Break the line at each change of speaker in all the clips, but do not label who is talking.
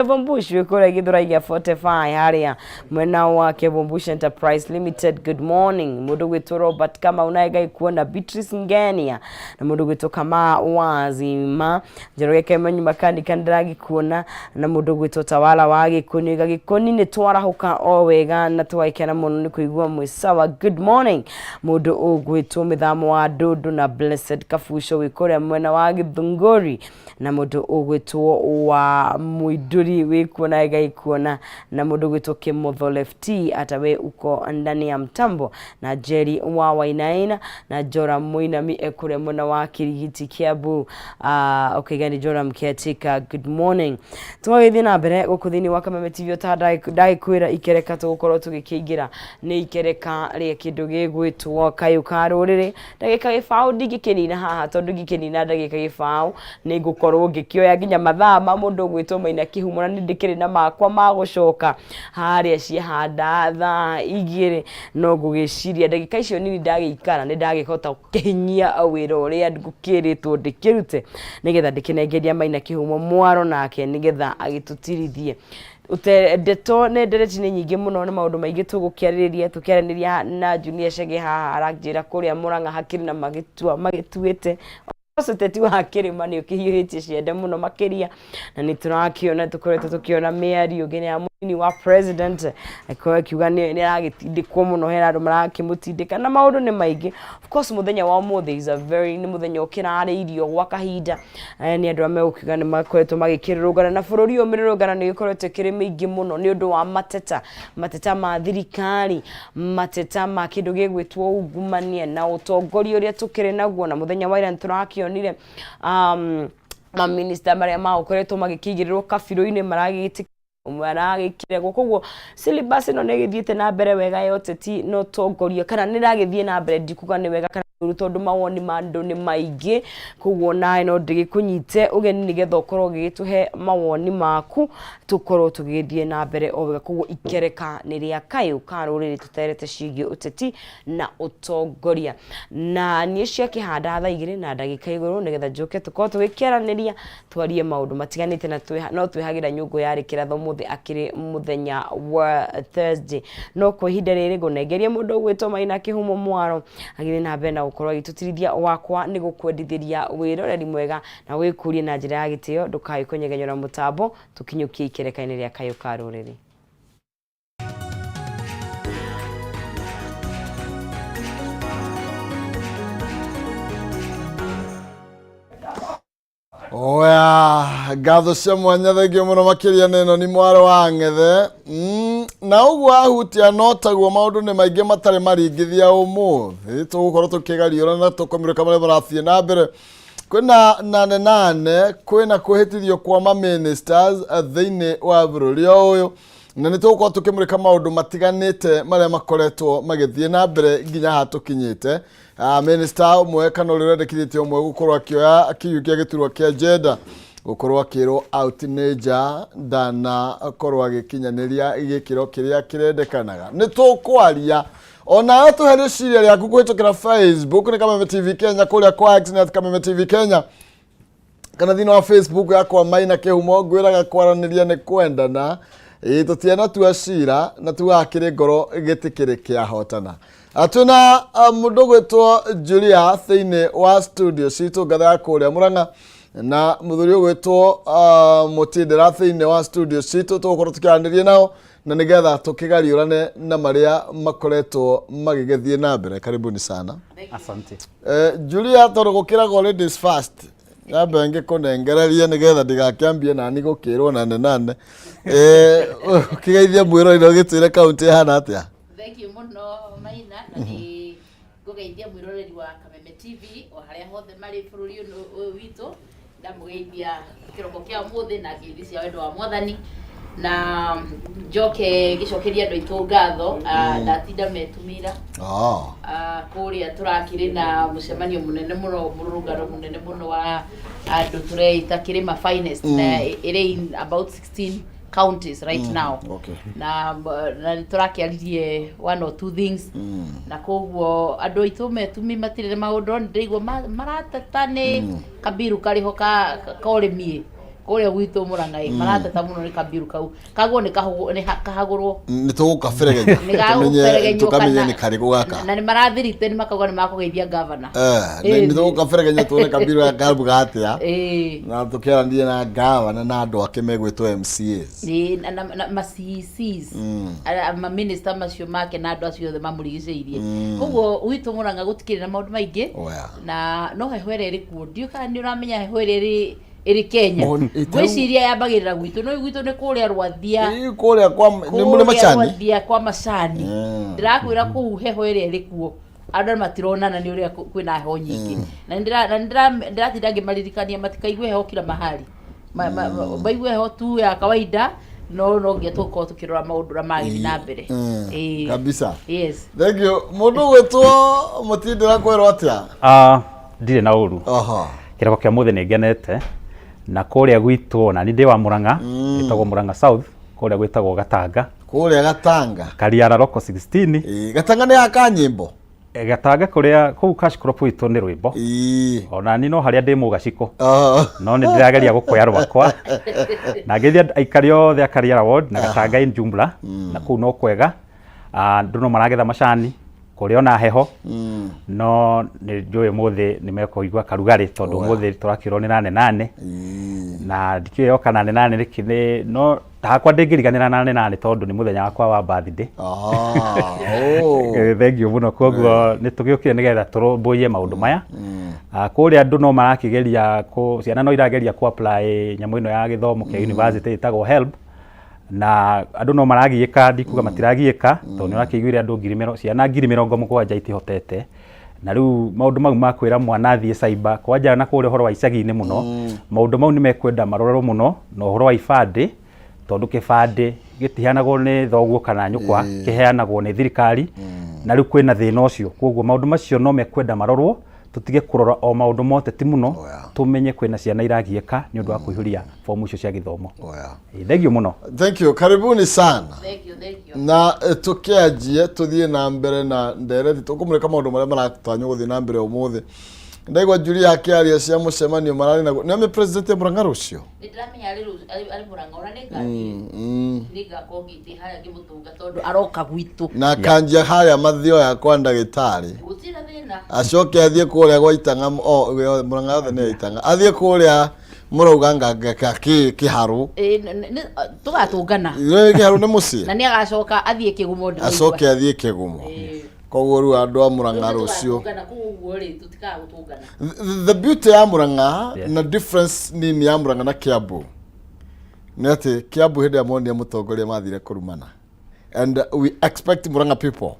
Kevumbush wĩ kũrĩa Gĩthũrai gĩa 45 harĩa mwena wa Kevumbush Enterprise Limited. Good morning. Mũndũ gwĩtwo Robert Kamau naye Ngai kuona Beatrice Ngenia na mũndũ gwĩtwo Kama Wazima Njoroge Kemenyi Makanika ndĩragĩkuona na mũndũ gwĩtwo Tawala wa Gĩkũni oiga Gĩkũni nĩ twarahũka o wega na twagĩkena mũno nĩ kũigua mwĩ sawa. Good morning. Mũndũ ũgwĩtwo Mĩthamo wa Ndũndũ na Blessed Kabuco wĩ kũrĩa mwena wa Gĩthũngũri na mũndũ ũgwĩtwo wa Mũindũri wĩ kuona Ngai kuona na mũndũ ũgwĩtwo Kĩmotho Lefty hata we uko ndani ya mtambo na Jerry wa Wainaina na Jora Mũinami ekũrĩa mwena wa Kirigiti Kiambu. Ũkaiga nĩ Jora Mketika, good morning. Tũgagĩthiĩ na mbere gũkũ thĩinĩ wa Kameme TV ta ndagĩkwĩra ikereka tũgũkorwo tũgĩkĩingĩra nĩ ikereka rĩa kĩndũ gĩgwĩtwo kayũ ka rũrĩrĩ. Ndagĩka gĩbaũ ndingĩkĩnina haha tondũ ingĩkĩnina ndagĩka gĩbaũ nĩ ngũkorwo ngĩkĩoya nginya mathaa ma mũndũ ũgwĩtwo Maina Kĩhumo na nĩ ndĩkĩrĩ na makwa ma gũcoka harĩa ciahanda thaa 2 no ngũgĩciria ndagĩka icio nini ndagĩikara nĩ ndagĩhota gũkĩhinyia wĩra ũrĩa ngũkĩrĩtwo ndĩkĩrute nĩgetha ndĩkĩnengeria Maina Kĩhumo mwaro nake nĩgetha agĩtũtirithie. Ndeto nĩ ndereti nĩ nyingĩ mũno na maũndũ maingĩ tũgũkĩarĩrĩria tũkĩaranĩria na Junior Chege haha aranjĩra kũrĩa Murang'a hakĩrĩ na magĩtua magĩtuĩte ũteti wa kĩrĩma nĩ ũkĩhiũhĩtie ciande mũno makĩria na nĩ tũrakĩona tũkoretwo tũkĩona mĩario nginya ya mũnini wa president akorwo akiuga nĩ aragĩtindĩkwo mũno hena andũ marakĩmũtindĩka na maũndũ nĩ maingĩ. Of course mũthenya wa ũmũthĩ is a very nĩ mũthenya ũkĩrarĩirio gwa kahinda. Nĩ andũ arĩa megũkiuga nĩ makoretwo magĩkĩrũrũngana na bũrũri ũyũ mĩrũrũngano nĩ ĩgĩkoretwo ĩkĩrĩ mĩingĩ mũno nĩ ũndũ wa mateta, mateta ma thirikari, mateta ma kĩndũ gĩgwĩtwo ungumania na ũtongoria ũrĩa tũkĩrĩ naguo na mũthenya wa ira nĩ tũrakĩonire mamĩnĩsta marĩa magũkoretwo magĩkĩigĩrĩrwo kabirũ-inĩ maragĩtĩkĩra ũmwe aragĩkĩregwo koguo syllabus ĩno nĩ ĩgĩthiĩte na mbere wega ya ũteti na ũtongoria kana nĩ ĩragĩthiĩ na mbere ndikuga nĩ wega kana nĩ ũru tondũ mawoni ma andũ nĩ maingĩ koguo nawe no ndĩgĩkũnyite ũgeni nĩgetha ũkorwo ũgĩgĩtũhe mawoni maku tũkorwo tũgĩgĩthiĩ na mbere o wega koguo ikereka nĩ rĩa kayũ ka rũrĩrĩ tũterete ciĩgiĩ ũteti na ũtongoria na niĩ ciakĩhanda thaa 2 na ndagĩka igũrũ nĩgetha njũke tũkorwo tũgĩkĩaranĩria twarie maũndũ matiganĩte na no twĩhagĩra nyũngũ yarĩ kĩratho mũthĩ akĩrĩ mũthenya wa Thursday. No kwa ihinda rĩrĩ ngũnengeria mũndũ ũgwĩtwo Maina Kĩhumo Mwaro agĩthiĩ na mbere na gũkorwo agĩtũtirithia wakwa nĩ gũkwendithĩria wĩroreri mwega na wĩkũrie na njĩra ya gĩtĩo ndũkae kũnyegenyũra mũtambo tũkinyũkie ikereka-inĩ rĩa kayũ ka rũrĩrĩ.
Oya, ngatho cia mwanya thengio mũno makĩria nĩ ĩno ni mwaro wa ng'ethe. Na ũguo ahutia no taguo maũndũ nĩ maingĩ matarĩ maringithia ũmũthĩ tũgũkorwo tũkĩgariũra na tũkũmirũka marĩa marathiĩ na mbere kwĩna nane nane kwĩna kwĩhĩtithio kwa ma ministers thĩinĩ wa bũrũri o ũyũ na nĩ tũgũkorwo tũkĩmũrĩka maũndũ matiganĩte marĩa makoretwo magĩthiĩ na mbere nginya haha tũkinyĩte. Minister ũmwe kana ũrĩa ũrendekithĩtie ũmwe gũkorwo akĩoya kĩiyũ kĩa gĩturwa kĩa gender gũkorwo akĩrwo out nĩ nja ndanakorwo agĩkinyanĩria gĩkĩro kĩrĩa kĩrendekanaga. Nĩ tũkwaria onawe tũhe rĩciria rĩaku kũhĩtũkĩra Facebook nĩ Kameme TV Kenya, kũrĩa kwa X nĩ at Kameme TV Kenya, kana thĩinĩ wa Facebook yakwa Maina Kĩhumo. Ngwĩraga kwaranĩria nĩ kwendana. Ĩĩ tũtianatua cira na tugaga kĩrĩ ngoro gĩtikĩrĩ kĩahotana. Twĩna mũndũ ũgwĩtwo Julia thĩinĩ wa studio citũ ngatha ya kũrĩa Mũrang'a na mũthuri ũgwĩtwo Mũtindĩra thĩinĩ wa studio citũ tũgũkorwo tũkĩaranĩria nao na nĩgetha tũkĩgariũrane na marĩa makoretwo magĩgĩthiĩ na mbere. Karibuni sana.
Asante.
Julia, tondũ gũkĩragwo ladies first, nyambe ngĩkũnengererie nĩgetha ndigakĩambie nani gũkĩrwo nane nane. Ũkĩgeithia mwĩrori na ũgĩtwĩre kaunti ĩhana atĩa?
Thank you mũno Maina, na nĩ ngũgeithia mwĩroreri wa Kameme TV o harĩa hothe marĩ bũrũri ũyũ witũ. Ndamũgeithia kĩroko kĩa ũmũthĩ na ngeithi cia wendo wa Mwathani, na njoke ngĩcokeria andũ aitũ ngatho. Ndatinda metumira kũrĩa tũrakĩrĩ na mũcemanio mũnene mũno, mũrũrũngano mũnene mũno wa andũ tũreita Kĩrĩma Finest, na ĩrĩ in about 16 counties right now. Na nĩ tũrakĩaririe one or two things, na koguo andũ aitũ metumi matirĩ na maũndũ. Ndĩraigua marateta nĩ kabiru karĩho ka ũrĩmi. Kũrĩa gwitũ Mũrang'a marateta mũno nĩ kabiru kau kagwo nĩ kahũgũ- nĩ ha- kahagũrwo.
Nĩ tũgũkaberegenya.
Nĩ gagũberegenywo.
Tũkamenye nĩ karĩkũ gaka.
Na nĩ marathirite nĩ makauga nĩ makũgeithia gavana.
Nĩ tũgũkaberegenya tuone kabiru gaka karuga atĩa. Na tũkĩaranĩrie na gavana na andũ ake megwĩtwo MCAs.
Ĩĩ, na ma CECs, maminista macio make na andũ acio othe mamũrigicĩirie. Koguo gwitũ Mũrang'a gũtikĩrĩ na maũndũ maingĩ.
Oh, yeah.
Na no heho ĩrĩa ĩrĩ kuo, ndiũĩ kana nĩ ũramenya heho ĩrĩa ĩrĩ Kenya.
Oh,
Ngwĩciria yambagĩrĩra gwitũ, no gwitũ nĩ kũrĩa Rwathia.
Ĩ, kũrĩa kwa nĩ mũrĩ
Kũrĩa
macani.
Rwathia kwa macani. Ndĩrakwĩra kũu heho ĩrĩa ĩrĩ kuo andũ matironana nĩ ũrĩa kwĩna heho nyingĩ. Na ndĩratinda ngĩmaririkania matikaigue heho kila mahali. Maigue heho tu ya kawaida, no nginya tũkorwo tũkĩrora maũndũ ũrĩa magĩthiĩ na mbere. Ĩĩ.
Kabisa.
Yes.
Thank you. Mũndũ gwĩtwo mũtindĩra kwĩrwo atĩa?
Ah, ndirĩ na ũru.
Oho.
Kĩroko kĩa mũthĩ nĩ ngenete na kũrĩa gwitũ ona niĩ ndĩ wa Mũrang'a, ĩtagwo Mũrang'a South, kũrĩa gwĩtagwo Gatanga.
Kũrĩa Gatanga.
Kariara Local 16.
Ĩĩ, Gatanga nĩ ya kanyĩmbo.
Gatanga kũrĩa kũu cash crop witũ nĩ rwĩmbo. Ona niĩ no harĩa ndĩ mũgacikũ. No nĩ ndĩrageria gũkoya rwakwa. Na ngĩthiĩ aikari othe a Kariara Ward na Gatanga in jumla, na kũu no kwega. Andũ no maragetha macani kũrĩ ona heho, no nĩ njũĩ ũmũthĩ nĩ mekũigua karugarĩ tondũ ũmũthĩ tũrakĩrwo nĩ nane nane. Na ndikĩũĩ yoka nane nane nĩkĩ, nĩ no hakwa ndĩngĩriganĩra nane nane tondũ nĩ mũthenya wakwa wa birthday. Thengiũ mũno. Koguo nĩ tũgĩũkire nĩgetha tũrũmbũiye maũndũ maya. Kũrĩa andũ no marakĩgeria, ciana no irageria kũ apply nyamũ ĩno ya gĩthomo kĩa university ĩtagwo HELB, na andũ no maragiĩka, ndikuga matiragiĩka, tondũ nĩ ũrakĩiguire andũ ciana 70,000 itihotete. Na rĩu maũndũ mau ma kwĩra mwana athiĩ cyber kwanja na kũrĩa ũhoro wa icagi-inĩ mũno, maũndũ mau nĩ mekwenda marorerwo mũno, na ũhoro wa ibandĩ, tondũ kĩbandĩ gĩtiheanagwo nĩ thoguo kana nyũkwa, kĩheanagwo nĩ thirikari, na rĩu kwĩna thĩna ũcio. Koguo maũndũ macio no mekwenda marorwo, tũtige kũrora o maũndũ ma ũteti mũno, tũmenye kwĩna ciana iragiĩka nĩ ũndũ wa kũihũria fomu icio cia gĩthomo. Thengiũ mũno.
Thank you. Karibuni sana.
Thank you, thank you.
Na tũkĩanjie tũthiĩ na mbere na ndereti, tũkũmũrĩka maũndũ marĩa maratanywo gũthiĩ na mbere ũmũthĩ. Ndaigua Julia akĩaria cia mũcemanio mararĩ naguo. Nĩ president Mũrang'a rũciũ?
Nĩ ndĩramenya arĩ Mũrang'a, ona nĩ ngathiĩ. Nĩ ngakorwo ngĩthiĩ harĩa ngĩmũtũnga tondũ aroka gwitũ.
Na kanjia harĩa mathioya kwa ndagĩtarĩ.
Gũtirĩ na thĩna.
Acoke athiĩ kũrĩa gwa Itang'a, o Mũrang'a yothe nĩ ya Itang'a. Athiĩ kũrĩa mũrauga nganga kĩharũ.
Ĩĩ, tũgatũngana.
Kĩharũ nĩ mũciĩ.
Na nĩ agacoka athiĩ Kĩgumo ndĩraigua.
Acoke athiĩ Kĩgumo. Koguo rĩu andũ a Mũrang'a rũciũ.
Tũgatũngana kũu ũguo rĩ, tũtikaga gũtũngana.
The beauty ya Mũrang'a na difference nini ya Mũrang'a na Kiambu nĩ atĩ Kiambu hĩndĩ ĩrĩa monire mũtongoria mathire kũrumana, and we expect Murang'a people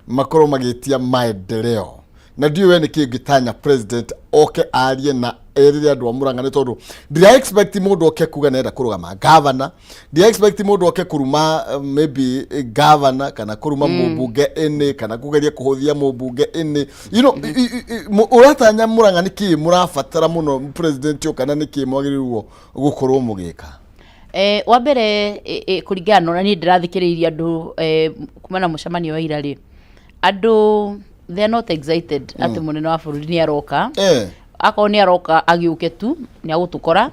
makorwo magĩtia maendeleo, na ndiũĩ we nĩkĩ ũngĩtanya president oke arie na erĩre andũ a Murang'a, nĩ tondũ ndira expect mũndũ oke kuga nĩarenda kũrũgama governor, ndira expect mũndũ oke kũruma maybe governor kana kũruma mũmbunge ĩnĩ kana kũgeria kũhũthia mũmbunge ĩnĩ, ũratanya Murang'a nĩkĩ mũrabatara mũno president ũyũ, kana nĩkĩ mwagĩrĩirwo gũkorwo mũgĩka?
Wa mbere, kũringana na ũrĩa niĩ ndĩrathikĩrĩirie andũ kuma na mũcemanio wa ira rĩ, andũ they are not excited atĩ mũnene wa bũrũri nĩ aroka. Akorwo nĩ aroka agĩũke tu nĩ agũtũkora,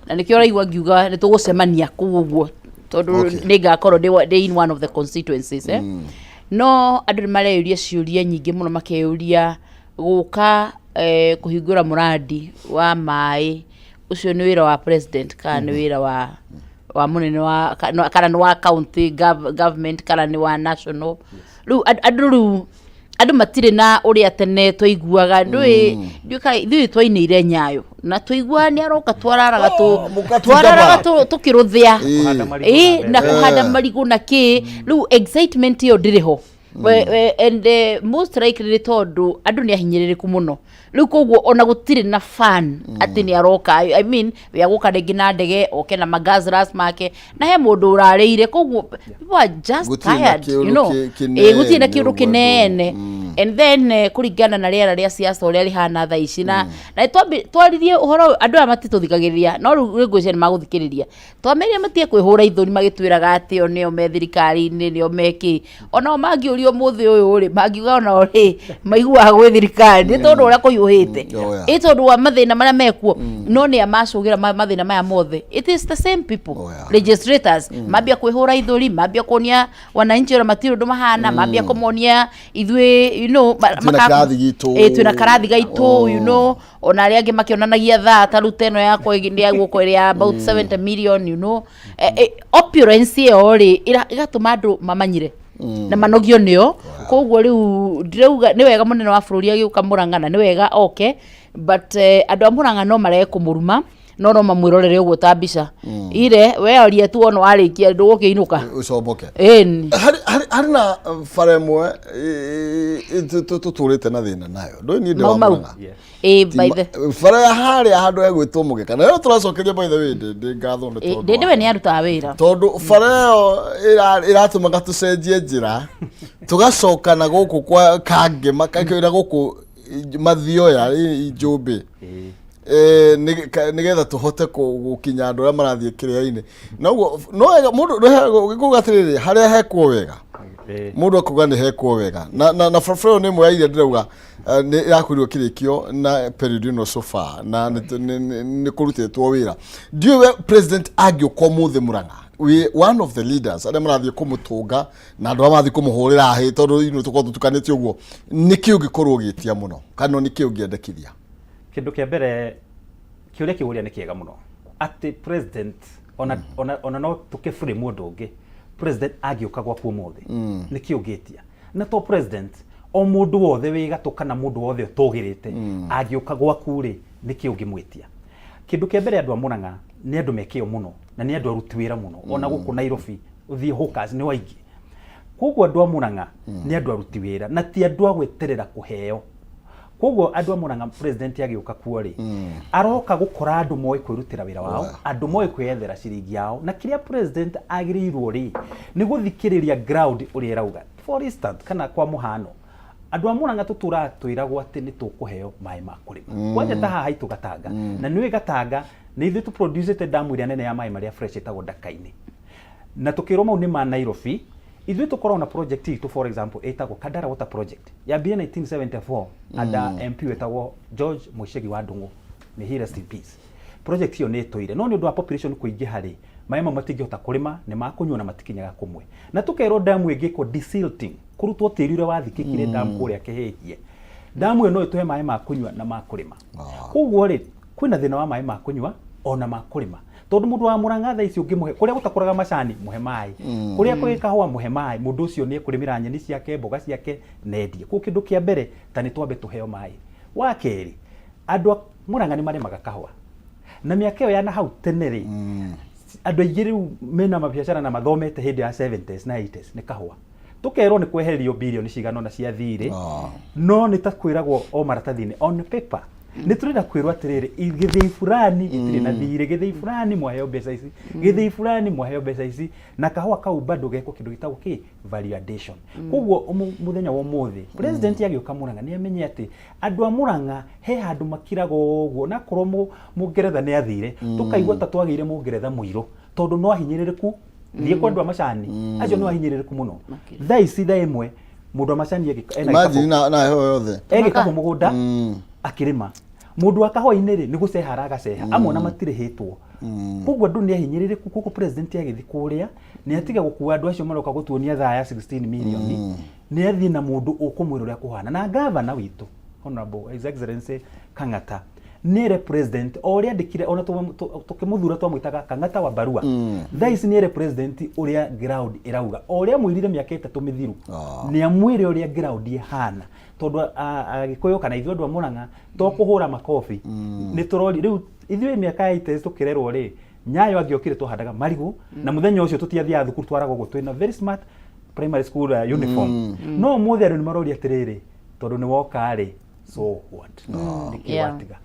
na nĩkĩo ũraigua ngiuga nĩ tũgũcemania kũu ũguo, tondũ nĩ ngakorwo ndĩ in one of the constituencies. No andũ nĩ mareyũria ciũria nyingĩ mũno, makeyũria gũka kũhingũra mũrandi wa maĩ ũcio nĩ wĩra wa president kana nĩ wĩra wa mũnene wa kana nĩ wa county government kana nĩ wa national. Rĩu andũ rĩu andũ matirĩ na ũrĩa tene twaiguaga, ndũĩ ndiũĩ kana ithuĩ twainĩire Nyayo na twaiguaga nĩ aroka, twararaga
Oh, mũgatinda
twararaga tũkĩrũthĩa.
Kũhanda marigũ
na
na mbembe.
Kũhanda marigũ na kĩ. Rĩu excitement ĩyo ndĩrĩ ho. And most likely nĩ tondũ andũ nĩ ahinyĩrĩrĩku mũno rĩu, koguo ona gũtirĩ na fun atĩ nĩ aroka. I mean, we agũka rĩngĩ na ndege, oke na magazras make na he mũndũ ũrarĩire, koguo people are just
Gũtirĩ na
tired, you
kĩũndũ
know.
Kĩnene
Gũtirĩ na kĩũndũ
ũguo andũ.
kĩnene. And then kũringana na rĩera rĩa siasa ũrĩa rĩhana thaa ici na twaririe ũhoro ũyũ, andũ aya matitũthikagĩrĩria, no rĩu rĩ ngwĩciria nĩ magũthikĩrĩria. Twamerire matige kwĩhũra ithũri magĩtwĩraga atĩ o nĩo me thirikari-inĩ, nĩo me kĩ. Onao mangĩũrio ũmũthĩ ũyũ rĩ, mangiuga onao rĩ maiguaga gwĩ thirikari nĩ tondũ ũrĩa kũhiũhĩte.
Oh, yeah.
Ĩ tondũ wa mathĩna marĩa mekuo, no nĩ a macũgĩra mathĩna maya mothe. It is the same people.
Oh, yeah.
Legislators mambia kwĩhũra ithũri, mambia kuonia wananchi ũrĩa matirĩ ũndũ mahana, mambia kũmonia ithuĩ
Twĩna kĩrathi gitũ.
Ĩ, twĩna karathi gaitũ. Ona arĩa angĩ makĩonanagia thaa ta rute ĩno yakwa nĩ ya guoko ĩrĩa about 70 million. Opulence ĩyo rĩ ĩgatũma andũ mamanyire na manogio nĩo. Koguo rĩu ndĩrauga nĩ wega mũnene wa bũrũri agĩũka Mũrang'a, na nĩ wega oke, but andũ a Mũrang'a no marege kũmũruma, no mamwĩrorere ũguo ta mbica ire we orie tu ona warĩkia ndũgũkĩinũka.
Ũcomboke.
Ĩni.
Harĩ na bara ĩmwe tũtũrĩte na thĩna nayo, ndũĩ niĩ ndĩ
Mau
wa
Mau.
Mũrang'a.
Ĩ, by the
Bara ya harĩa handũ hegwĩtwo Mũgeka, na rĩo tũracokeria, by the way, ndĩ ngatho nĩ tondũ
Ndĩndĩ we nĩ arutaga wĩra.
Tondũ bara ĩyo ĩratũmaga tũcenjie njĩra, tũgacoka na gũkũ kwa kangĩ makakĩra gũkũ mathioya njũmbĩ. Nĩgetha tũhote gũkinya andũ arĩa marathiĩ kĩrĩa-inĩ. Noguo no wega mũndũ gũkuga atĩrĩrĩ, harĩa hekwo wega, mũndũ akuga nĩ hekwo wega, na barabara ĩyo nĩ ĩmwe ya iria ndĩrauga nĩ ĩrakorirwo ĩkĩrĩkio na period ĩno so far, na nĩ kũrutĩtwo wĩra. Ndiũĩ we president angĩũka ũmũthĩ Mũrang'a, wĩ one of the leaders arĩa marathiĩ kũmũtũnga na andũ arĩa marathiĩ kũmũhũrĩra hĩ, tondũ ithuĩ tũkorwo tũtukanĩte ũguo, nĩkĩ ũngĩkorwo ũgĩtia mũno kana nĩkĩ ũngĩendekithia?
Kĩndũ kĩa mbere, kĩũria kĩu ũrĩa nĩ kĩega mũno, atĩ president ona no tũkĩ frame ũndũ ũngĩ. President angĩũka gwaku ũmũthĩ, nĩkĩ ũngĩtia? Na to president, o mũndũ wothe wĩ gatũ kana mũndũ wothe ũtũgĩrĩte angĩũka gwaku rĩ, nĩkĩ ũngĩmwĩtia? Kĩndũ kĩa mbere, andũ a Mũrang'a nĩ andũ me kĩo mũno na nĩ andũ aruti wĩra mũno. Ona gũkũ Nairobi ũthiĩ, hawkers nĩ waingĩ. Koguo andũ a Mũrang'a nĩ andũ aruti wĩra na ti andũ a gweterera kũheo. Koguo andũ a Mũrang'a, president agĩũka kuo rĩ, aroka gũkora andũ moĩ kwĩrutĩra wĩra wao, andũ moĩ kwĩyethera ciringi yao. Na kĩrĩa president agĩrĩirwo rĩ, nĩ gũthikĩrĩria ground ũrĩa ĩrauga. For instance, kana kwa mũhano, andũ a Mũrang'a tũtũraga twĩragwo atĩ nĩ tũkũheo maĩ ma kũrĩma, kwanja ta haha haitũ Gatanga. Na nĩũĩ Gatanga nĩ ithuĩ tũproducĩte damu ĩrĩa nene ya maĩ marĩa fresh ĩtagwo Ndaka-inĩ, na tukĩrwo mau nĩ ma Nairobi. Ithuĩ tũkoragwo na project itũ, for example, ĩtagwo Kandara Water Project, yambire 1974 under MP wĩtagwo George Mũicegi wa Ndung'u, may he rest in peace. Project ĩyo nĩ ĩtũire, no nĩ ũndũ wa population kũingĩha rĩ, maĩ mau matingĩhota kũrĩma, nĩ ma kũnyua na matikinyaga kũmwe. Na tũkerwo damu ĩngĩkwo desilting, kũrutwo tĩri ũrĩa wathikĩkire damu kũrĩa Kĩhĩhie, damu ĩyo no ĩtũhe maĩ ma kũnyua na ma kũrĩma. Koguo rĩ, kwĩna thĩna wa maĩ ma kũnyua ona ma kũrĩma, tondũ mũndũ wa Mũrang'a thaa ici ũngĩmũhe kũrĩa gũtakũraga macani, mũhe maĩ, kũrĩa kwĩ kahũa, mũhe maĩ, mũndũ ũcio nĩ ekũrĩmĩra nyeni ciake, mboga ciake na endie. Koguo kĩndũ kĩa mbere ta nĩ twambe tũheo maĩ. Wa kerĩ, andũ a Mũrang'a nĩ marĩmaga kahũa, na mĩaka ĩyo ya na hau tene rĩ, andũ aingĩ rĩu mena mabiacara na mathomete hĩndĩ ya 70s na 80s nĩ kahũa. Tũkerwo nĩ kwehererio birioni cigana ũna cia thirĩ, no nĩ ta kwĩragwo o maratathi-inĩ, on paper. Nĩ tũrenda kwĩrwo atĩrĩrĩ, gĩthĩi fulani gĩtirĩ na thirĩ, gĩthĩi fulani mwaheo mbeca ici, gĩthĩi fulani mwaheo mbeca ici, na kahũa kau bado gekwo kĩndũ gĩtagwo kĩ value addition. Koguo mũthenya wa ũmũthĩ president agĩũka Mũrang'a, nĩ amenye atĩ andũ a Mũrang'a he handũ makiraga ũguo, na akorwo mũngeretha nĩ athire, tũkaigua ta twagĩire mũngeretha mũirũ, tondũ no ahinyĩrĩrĩku. Thiĩ kwa andũ a macani, acio no ahinyĩrĩrĩku mũno. Thaa ici, thaa ĩmwe, mũndũ wa macani ena
Imagine
gĩkabũ
na heho yothe.
E gĩkabũ mũgũnda akĩrĩma. Mũndũ wa kahũa-inĩ rĩ, nĩ gũceha aragaceha, amwe ona matirĩhĩtwo. Koguo andũ nĩ ahinyĩrĩrĩku. Koguo president agĩthiĩ kũrĩa, nĩ atiga gũkua andũ acio maroka gũtuonia thaa ya 16 million, nĩ athiĩ na mũndũ ũkũmwĩra ũrĩa kũhana. Na gavana witũ, Honorable His Excellency Kang'ata, nĩ ere president o ũrĩa andĩkire. Ona tũkĩmũthura twamwĩtaga Kang'ata wa barua. Thaa ici nĩ ere president ũrĩa ground ĩrauga, o ũrĩa amwĩrire mĩaka 3 mĩthiru. Nĩ amwĩre ũrĩa ground ĩhana, tondũ Agĩkũyũ kana ithuĩ andũ a Mũrang'a to kũhũra makobi nĩ tũrori. Rĩu ithuĩ mĩaka ya 80s tũkĩrerwo rĩ, Nyayo angĩokire twahandaga marigũ, na mũthenya ũcio tũtiathiaga thukuru, twaragwo ũguo twĩna very smart primary school uniform. No ũmũthĩ andũ nĩ maroria atĩrĩrĩ, tondũ nĩ woka rĩ, so what? Nĩkĩ watiga?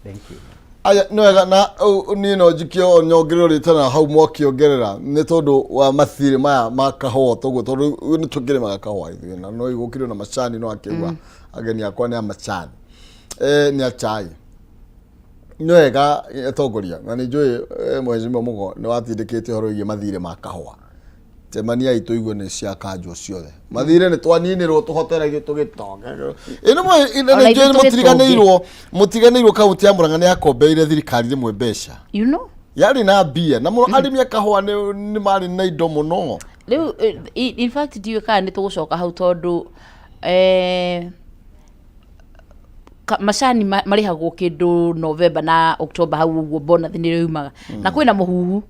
Thank you.
Aya, nĩ wega na niĩ no njikio nyongerero rĩtana hau mwakĩongerera nĩ tondũ wa mathirĩ maya ma kahũa toguo, tondũ nĩ tũkĩrĩmaga kahũa ithuĩ na no gũkĩrĩ na macani, no akĩuga ageni akwa nĩ a macani, nĩ a chai. Nĩ wega atongoria, na nĩ njũĩ Mheshimiwa Mũgo nĩ watindĩkĩte ũhoro wĩgiĩ mathirĩ ma kahũa. Cemania itũ igue nĩ ciakanjwo ciothe, mathirĩ nĩ twaninĩrwo tũhoteragio tũgĩtonge. Ĩno
Ona ithuĩ
mũtiriganĩirwo, mũtiganĩirwo. Kaunti ya Murang'a nĩ yakombeire thirikari rĩmwe mbeca
you know
yarĩ na mbia na mũno. Arĩmi a kahũa nĩ marĩ na indo mũno.
Rĩu in fact ndiũĩ kana nĩ tũgũcoka hau tondũ macani marĩhagwo kĩndũ November na October hau ũguo, bonus nĩrĩo yumaga, na kwĩna mũhuhu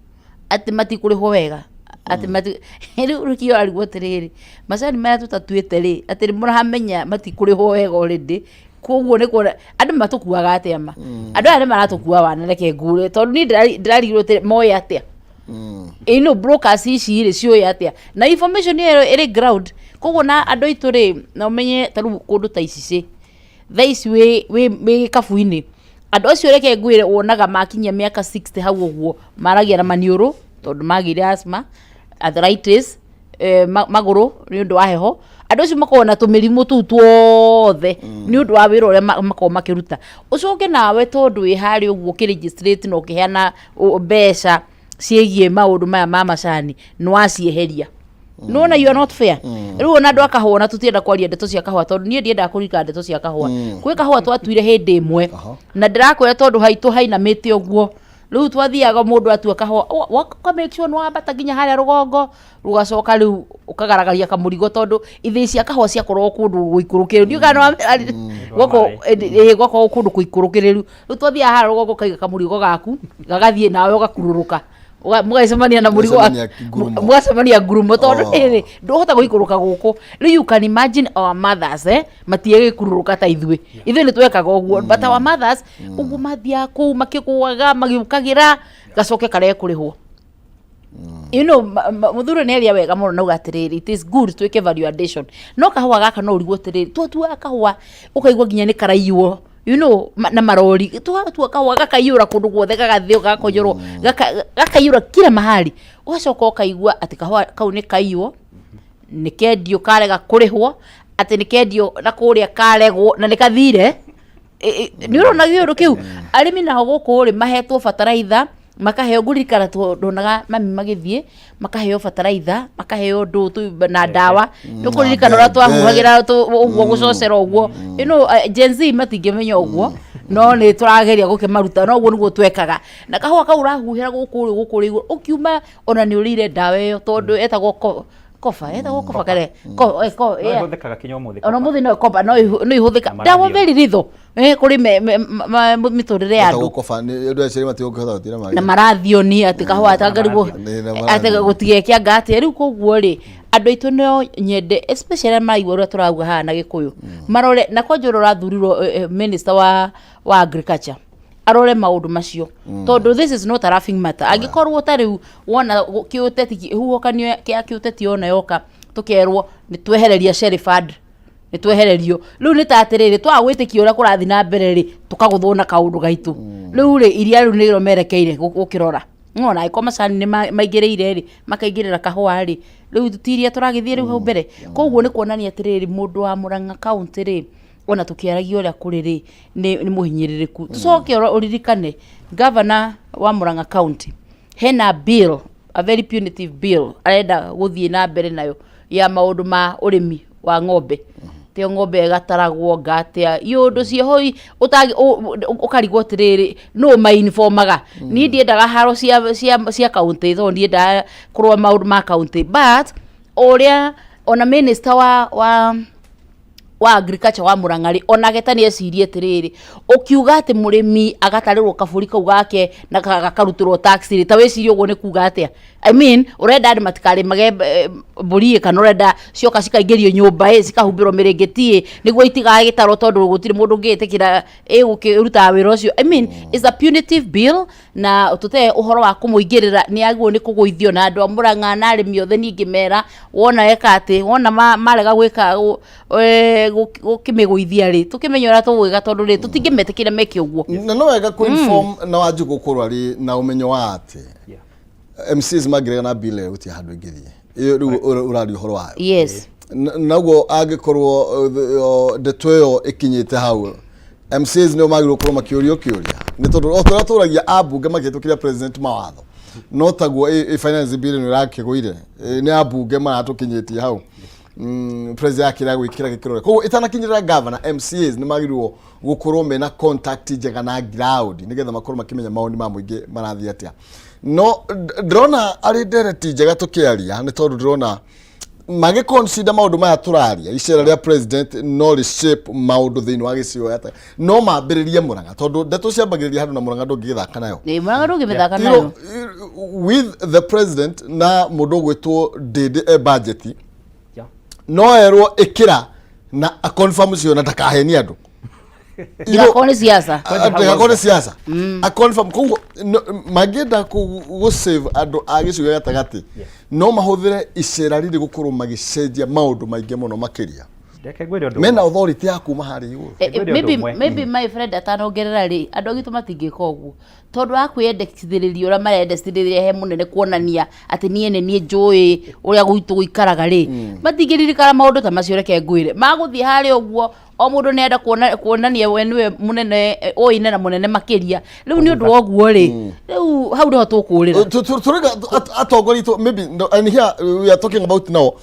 atĩ matikũrĩhwo wega, atĩ mati rĩu rũkio arigwo atĩrĩrĩ, macani maya tũtatuĩte rĩ, atĩ nĩ mũramenya matikũrĩhwo wega already. Koguo nĩ kuona andũ matũkuaga atĩa ma andũ aya nĩ maratũkua wana. Reke ngure tondũ niĩ ndĩrarigirwo atĩ moĩ atĩa ĩno brokers ici rĩ ciũĩ atĩa na information ĩyo ĩrĩ ground. Koguo na andũ aitũ rĩ, na ũmenye ta rĩu kũndũ ta Icicĩ thaa ici wĩ gĩkabu-inĩ, andũ acio reke ngwĩre wonaga makinyia mĩaka 60 hau ũguo maragia na maniũrũ tondũ magĩire asthma, arthritis, magũrũ nĩ ũndũ wa heho. Andũ acio makoragwo na tũmĩrimũ tũu tuothe nĩ ũndũ wa wĩra ũrĩa makoragwo makĩruta. Ũcoke nawe tondũ wĩ harĩa ũguo ũkĩregistrate na ũkĩheana mbeca ciĩgiĩ maũndũ maya ma macani, nĩ wacieheria. Nona you are not fair. Rĩu ona andũ a kahũa, na tũtienda kwaria ndeto cia kahũa tondũ niĩ ndiendaga kũririkana ndeto cia kahũa. Kwĩ kahũa twatuire hĩndĩ ĩmwe na ndĩrakwĩra tondũ haitũ hainamĩte ũguo, rĩu twathiaga mũndũ atua kahũa ũka make sure nĩ wambata nginya harĩa rũgongo, ũgacoka rĩu ũkagaragaria kamũrigo tondũ ithĩi cia kahũa ciakoragwo kũndũ gũikũrũkĩrĩru. Ndiũĩ kana gwakoragwo kũndũ kũikũrũkĩrĩru. Rĩu twathiaga harĩa rũgongo ũkaiga kamũrigo gaku gagathiĩ nawe ũgakurũrũka, mũgacemania na mũrigo
Mũgacemania ngurumo.
Mũgacemania ngurumo tondũ rĩrĩ ndũhota gũikũrũka gũkũ. Rĩu you can imagine our mothers, matiĩgĩkurũrũka ta ithuĩ. Ithuĩ nĩ twekaga ũguo, but our mothers ũguo mathiaga kũu makĩgũaga magĩũkagĩra gacoke karege kũrĩhwo. Mũthuri nĩ aria wega mũno nauga atĩrĩrĩ, it is good twĩke value addition, no kahũa gaka no ũrigwo atĩrĩrĩ, twatuaga kahũa ũkaigua nginya nĩ karaiywo na marori. Twatua kahũa gakaiyũra kũndũ guothe, gagathĩo, gagakonyorwo, gakaiyũra kila mahali. Ũgacoka ũkaigua atĩ kahũa kau nĩ kaiywo, nĩ kendio karega kũrĩhwo, atĩ nĩ kendio na kũrĩa karegwo na nĩ kathire. Nĩ ũrona kĩũndũ kĩu arĩmi nao gũkũ rĩ mahetwo bataraitha, makaheo, ngũririkana ndonaga mami magĩthiĩ makaheo bataraitha, makaheo ndũ na ndawa. Nĩ ũkũririkana ũrĩa twahuhagĩra ũguo gũcocera ũguo. Gen Z matingĩmenya ũguo, no nĩ tũrageria gũkĩmaruta. No ũguo nĩguo twekaga na kahũa kau ũrahuhĩra gũkũ rĩ, gũkũ rĩ igũrũ ũkiuma ona nĩ ũrĩire ndawa ĩyo tondũ etagwo koba, etagwo koba kare
No ĩhũthĩkaga kinya ũmũthĩ.
Ona mũthĩ no koba no ihũthĩka.
Na
ndawa
marathion.
Very lethal kũrĩ mĩtũrĩre ya andũ.
Koba nĩ andũ acio matigũkĩhota gũtira
na marathioni atĩ kahũa atangarigwo
Nĩ na
atĩ
marathioni.
gũtigeke anga atĩa. Rĩu koguo rĩ, andũ aitũ no nyende especially arĩa maraigua ũrĩa tũrauga haha na Gĩkũyũ marore na kwanja ũrĩa ũrathurirwo minister wa agriculture arore maũndũ macio tondũ this is not a laughing matter. Angĩkorwo ta rĩu wona kĩũteti, huhũkanio kĩa kĩũteti ona yoka, tũkerwo nĩ twehereria Sherry Fund, nĩ twehererio, rĩu nĩ ta atĩrĩrĩ twaga gwĩtĩkia ũrĩa kũrathiĩ na mbere rĩ, tũkagũthwo na kaũndũ gaitũ. Rĩu rĩ, iria rĩu nĩrĩo merekeire gũkĩrora nona angĩkorwo macani nĩ maingĩrĩire rĩ, makaingĩrĩra kahũa rĩ, rĩu ti iria tũragĩthiĩ rĩu hau mbere. Koguo nĩ kuonania atĩrĩrĩ, mũndũ wa Murang'a County rĩ, ona tũkĩaragia ũrĩa kũrĩ rĩ, nĩ mũhinyĩrĩrĩku. Tũcoke ũririkane governor wa Murang'a County hena bill, a very punitive bill arenda gũthiĩ na mbere nayo ya maũndũ ma ũrĩmi wa ng'ombe, tio ng'ombe ĩgataragwo ngatia iũndũ cieho ũkarigwo atĩrĩrĩ, nũ mainformaga. Niĩ ndiendaga haro cia county tondũ ndiendaga kũrũa maũndũ ma county, but ũrĩa ona minister wa agriculture wa Murang'a rĩ, onake ta nĩ ecirie atĩrĩrĩ, ũkiuga atĩ mũrĩmi agatarĩrwo kabũri kau gake na gakarutĩrwo tax rĩ, ta wĩcirie ũguo nĩ kuga atĩa? I mean, ũrenda andũ matikarĩmage mbũri ĩ, kana ũrenda cioka cikaingĩrio nyũmba ĩ, cikahumbĩrwo mĩrĩngĩti ĩ, nĩguo itigagĩtarwo tondũ gũtirĩ mũndũ ũngĩtĩkĩra ĩgũkĩrutaga wĩra ũcio? I mean, it's a punitive bill na tũte ũhoro wa kũmũingĩrĩra nĩ agĩrĩirwo nĩ kũgũithio na andũ a Murang'a na arĩmi othe. Ningĩ mera wona eka atĩ wona marega gwĩka tũgĩũkĩte gũkĩmĩgũithia rĩ, tũkĩmenye ũrĩa tũgwĩka, tondũ rĩ, tũtingĩmetĩkĩra meke ũguo.
Na no wega kũ-inform na Wanjikũ gũkorwo arĩ na ũmenyo wa atĩ MCAs mangĩregana na bill ĩyo gũtirĩ handũ ĩngĩthiĩ. Ĩyo rĩu ũraria ũhoro wayo. Naguo angĩkorwo ndeto ĩyo ĩkinyĩte hau, MCAs nĩo magĩrĩirwo gũkorwo makĩũrio kĩũria, nĩ tondũ o ta ũrĩa tũragia ambunge makĩhĩtũkĩria president mawatho, no taguo finance bill ĩno ĩrakĩgũire. Nĩ ambunge maratũkinyĩtie hau. President akĩrega gwĩkĩra gĩkĩro, koguo ĩtanakinyĩrĩra governor, MCAs nĩ magĩrĩirwo gũkorwo mena contact njega na ground nĩgetha makorwo makĩmenya mawoni ma mũingĩ marathiĩ atĩa. No ndĩrona arĩ ndereti njega tũkĩaria, nĩ tondũ ndĩrona magĩ consider maũndũ maya tũraria, icera rĩa president no rĩ shape maũndũ thĩinĩ wa gĩcigo gĩa no mambĩrĩrie Mũrang'a, tondũ ndeto ciambagĩrĩria handũ na Mũrang'a ndũngĩgĩthaka nayo.
Ĩ, Mũrang'a ndũngĩmĩthaka nayo.
With the president na mũndũ ũgwĩtwo Ndĩndĩ e budget, no erwo ĩkĩra na aconfirm cio na ndakahenie andũ.
Ndigakorwo nĩ siasa.
Ndĩgakorwo nĩ siasa, aconfirm. Koguo mangĩenda gũ save andũ a gĩcigo gĩa gatagatĩ, no mahũthĩre icera rĩrĩ gũkorwo magĩcenjia maũndũ maingĩ mũno makĩria.
Reke ngwĩre ũndũ
mena
ũmwe.
Authority ya kuma harĩa igũrũ.
Ngwĩre ũndũ
Maybe,
ũmwe.
maybe my friend atanongerera rĩ, andũ agitũ matingĩka ũguo tondũ wa kwĩyendekithĩrĩria ũrĩa marendekithĩrĩria he mũnene, kuonania atĩ niĩ nĩ niĩ njũĩ ũrĩa gwitũ gũikaraga rĩ, matingĩririkana maũndũ ta macio. Reke ngwĩre, magũthiĩ harĩa ũguo, o mũndũ nĩ enda kuonania we nĩwe mũnene, ũine na mũnene makĩria. Rĩu nĩ ũndũ wa ũguo rĩ, rĩu hau nĩho tũkũrĩra.
Tũrĩga atongoria itũ maybe no, and here we are talking about now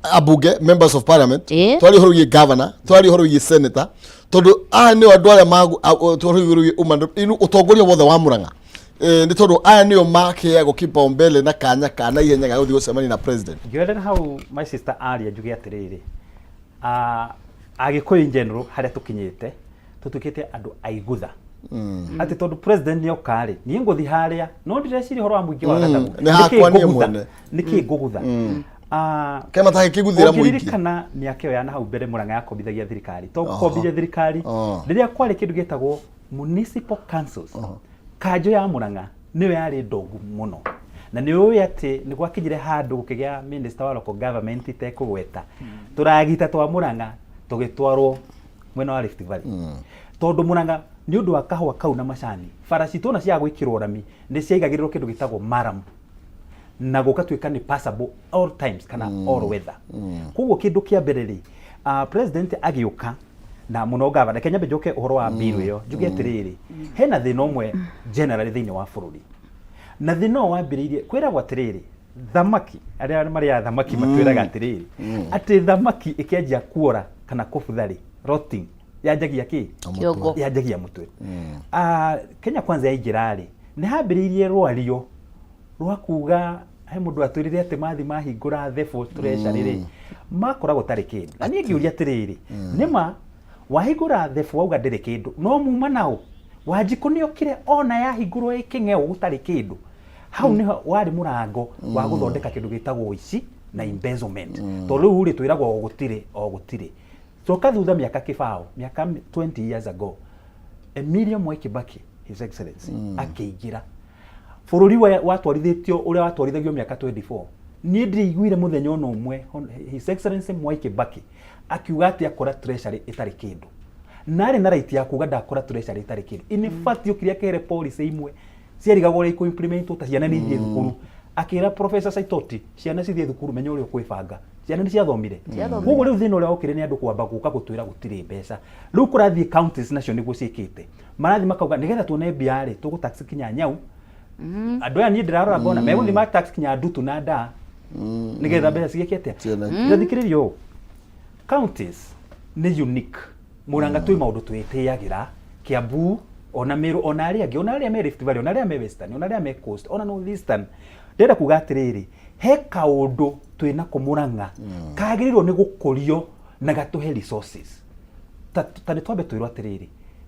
abunge, members of parliament, twaria ũhoro wĩgiĩ governor, twaria ũhoro wĩgiĩ senator, tondũ aya nĩo andũ arĩa twaria ũhoro wĩgiĩ ũtongoria wothe wa Mũrang'a. Nĩ tondũ aya nĩo makeagwo kipaumbele na kanya ka na ihenya ga gũthiĩ gũcemania na president.
Ngĩoerera hau my sister aria, njuge atĩrĩrĩ, Agĩkũyũ in general, harĩa tũkinyĩte tũtuĩkĩte andũ aigutha, atĩ tondũ president nĩ oka rĩ, niĩ ngũthiĩ harĩa, no ndireciria ũhoro wa mũingĩ wa Gathagu.
Nĩ hakwa niĩ mwene.
Nĩkĩ ngũgutha?
Kema matangĩkĩguthĩra mũingĩ.
Ũngĩririkana mĩaka ĩyo ya na hau mbere, Mũrang'a yakombithagia thirikari, to gũkombithia thirikari, rĩrĩa kwarĩ kĩndũ gĩtagwo municipal councils, kanjũ ya Mũrang'a nĩyo yarĩ ndongu mũno. Na nĩ ũĩ atĩ nĩ gwakinyire handũ gũkĩgĩa minister wa local government itekũgweta, tũragita twa Mũrang'a tũgĩtwarwo mwena wa Rift Valley, tondũ Mũrang'a nĩ ũndũ wa kahũa kau na macani, bara citũ ona cia gwĩkĩrwo rami nĩ ciaigagĩrĩrwo kĩndũ gĩtagwo murram na gũgatuĩka nĩ passable all times kana all weather. Koguo kĩndũ kĩa mbere rĩ, president agĩũka na mũno gavana, reke nyambe njoke ũhoro wa bill ĩyo, njuge atĩrĩrĩ, hena thĩna ũmwe generally thĩinĩ wa bũrũri, na thĩna ũyũ wambĩrĩirie kwĩragwo atĩrĩrĩ, thamaki, arĩa marĩaga thamaki matwĩraga atĩrĩrĩ, atĩ thamaki ĩkĩanjia kuora kana kũbutha rĩ, rotting, yanjagia kĩ?
Kĩongo.
Yanjagia mũtwe. Kenya Kwanza yaingĩra rĩ, nĩ hambĩrĩirie rwario rwa kuga he mũndũ atwĩrire atĩ mathi mahingũra thebũ treasury rĩ, makora gũtarĩ kĩndũ. Na niĩ ngĩũria atĩrĩrĩ, nĩma wahingũra thebũ wauga ndĩrĩ kĩndũ, no muma nao Wanjikũ nĩ okire ona yahingũrwo ĩkĩng'eo gũtarĩ kĩndũ. Hau nĩho warĩ mũrango wa gũthondeka kĩndũ gĩtagwo ũici na embezzlement, tondũ rĩu rĩ, twĩragwo o gũtirĩ, o gũtirĩ. Coka thutha mĩaka kĩbao, mĩaka 20 years ago, Emilio Mwai Kibaki, His Excellency, akĩingĩra bũrũri watwarithĩtio ũrĩa watwarithagio mĩaka 24. Niĩ ndiraiguire mũthenya ona ũmwe His Excellency Mwai Kibaki akiuga atĩ akora treasury ĩtarĩ kĩndũ, na arĩ na right ya kuga ndakora treasury ĩtarĩ kĩndũ. In fact, okire akĩhere policy imwe ciarigagwo ũrĩa ikũ-implementwo, ta ciana nĩ ithiĩ thukuru. Akĩra Professor Saitoti, ciana cithiĩ thukuru, menya ũrĩa ũkwĩbanga. Ciana nĩ ciathomire.
Ciathomire.
Koguo rĩu thĩna ũrĩa wokire nĩ andũ kwamba gũka gũtwĩra gũtirĩ mbeca. Rĩu kũrathiĩ counties nacio nĩguo ciĩkĩte, marathiĩ makauga nĩgetha tuone mbia rĩ, tũgũ tax kinya nyau. Andũ aya niĩ ndĩrarora ngona megũthiĩ ma tax kinya ndutu na ndaa nĩgetha mbeca cigĩke atĩa?
Cioneke.
Ndathikĩrĩria ũũ, counties nĩ unique. Murang'a twĩ maũndũ twĩtĩagĩra, Kiambu ona Meru, ona arĩa angĩ, ona arĩa me Rift Valley, ona arĩa me Western, ona arĩa me Coast, ona North Eastern. Ndĩrenda kuga atĩrĩrĩ, he kaũndũ twĩnako Murang'a kagĩrĩirwo nĩ gũkũrio na gatũhe resources. Ta nĩ twambe twĩrwo atĩrĩrĩ,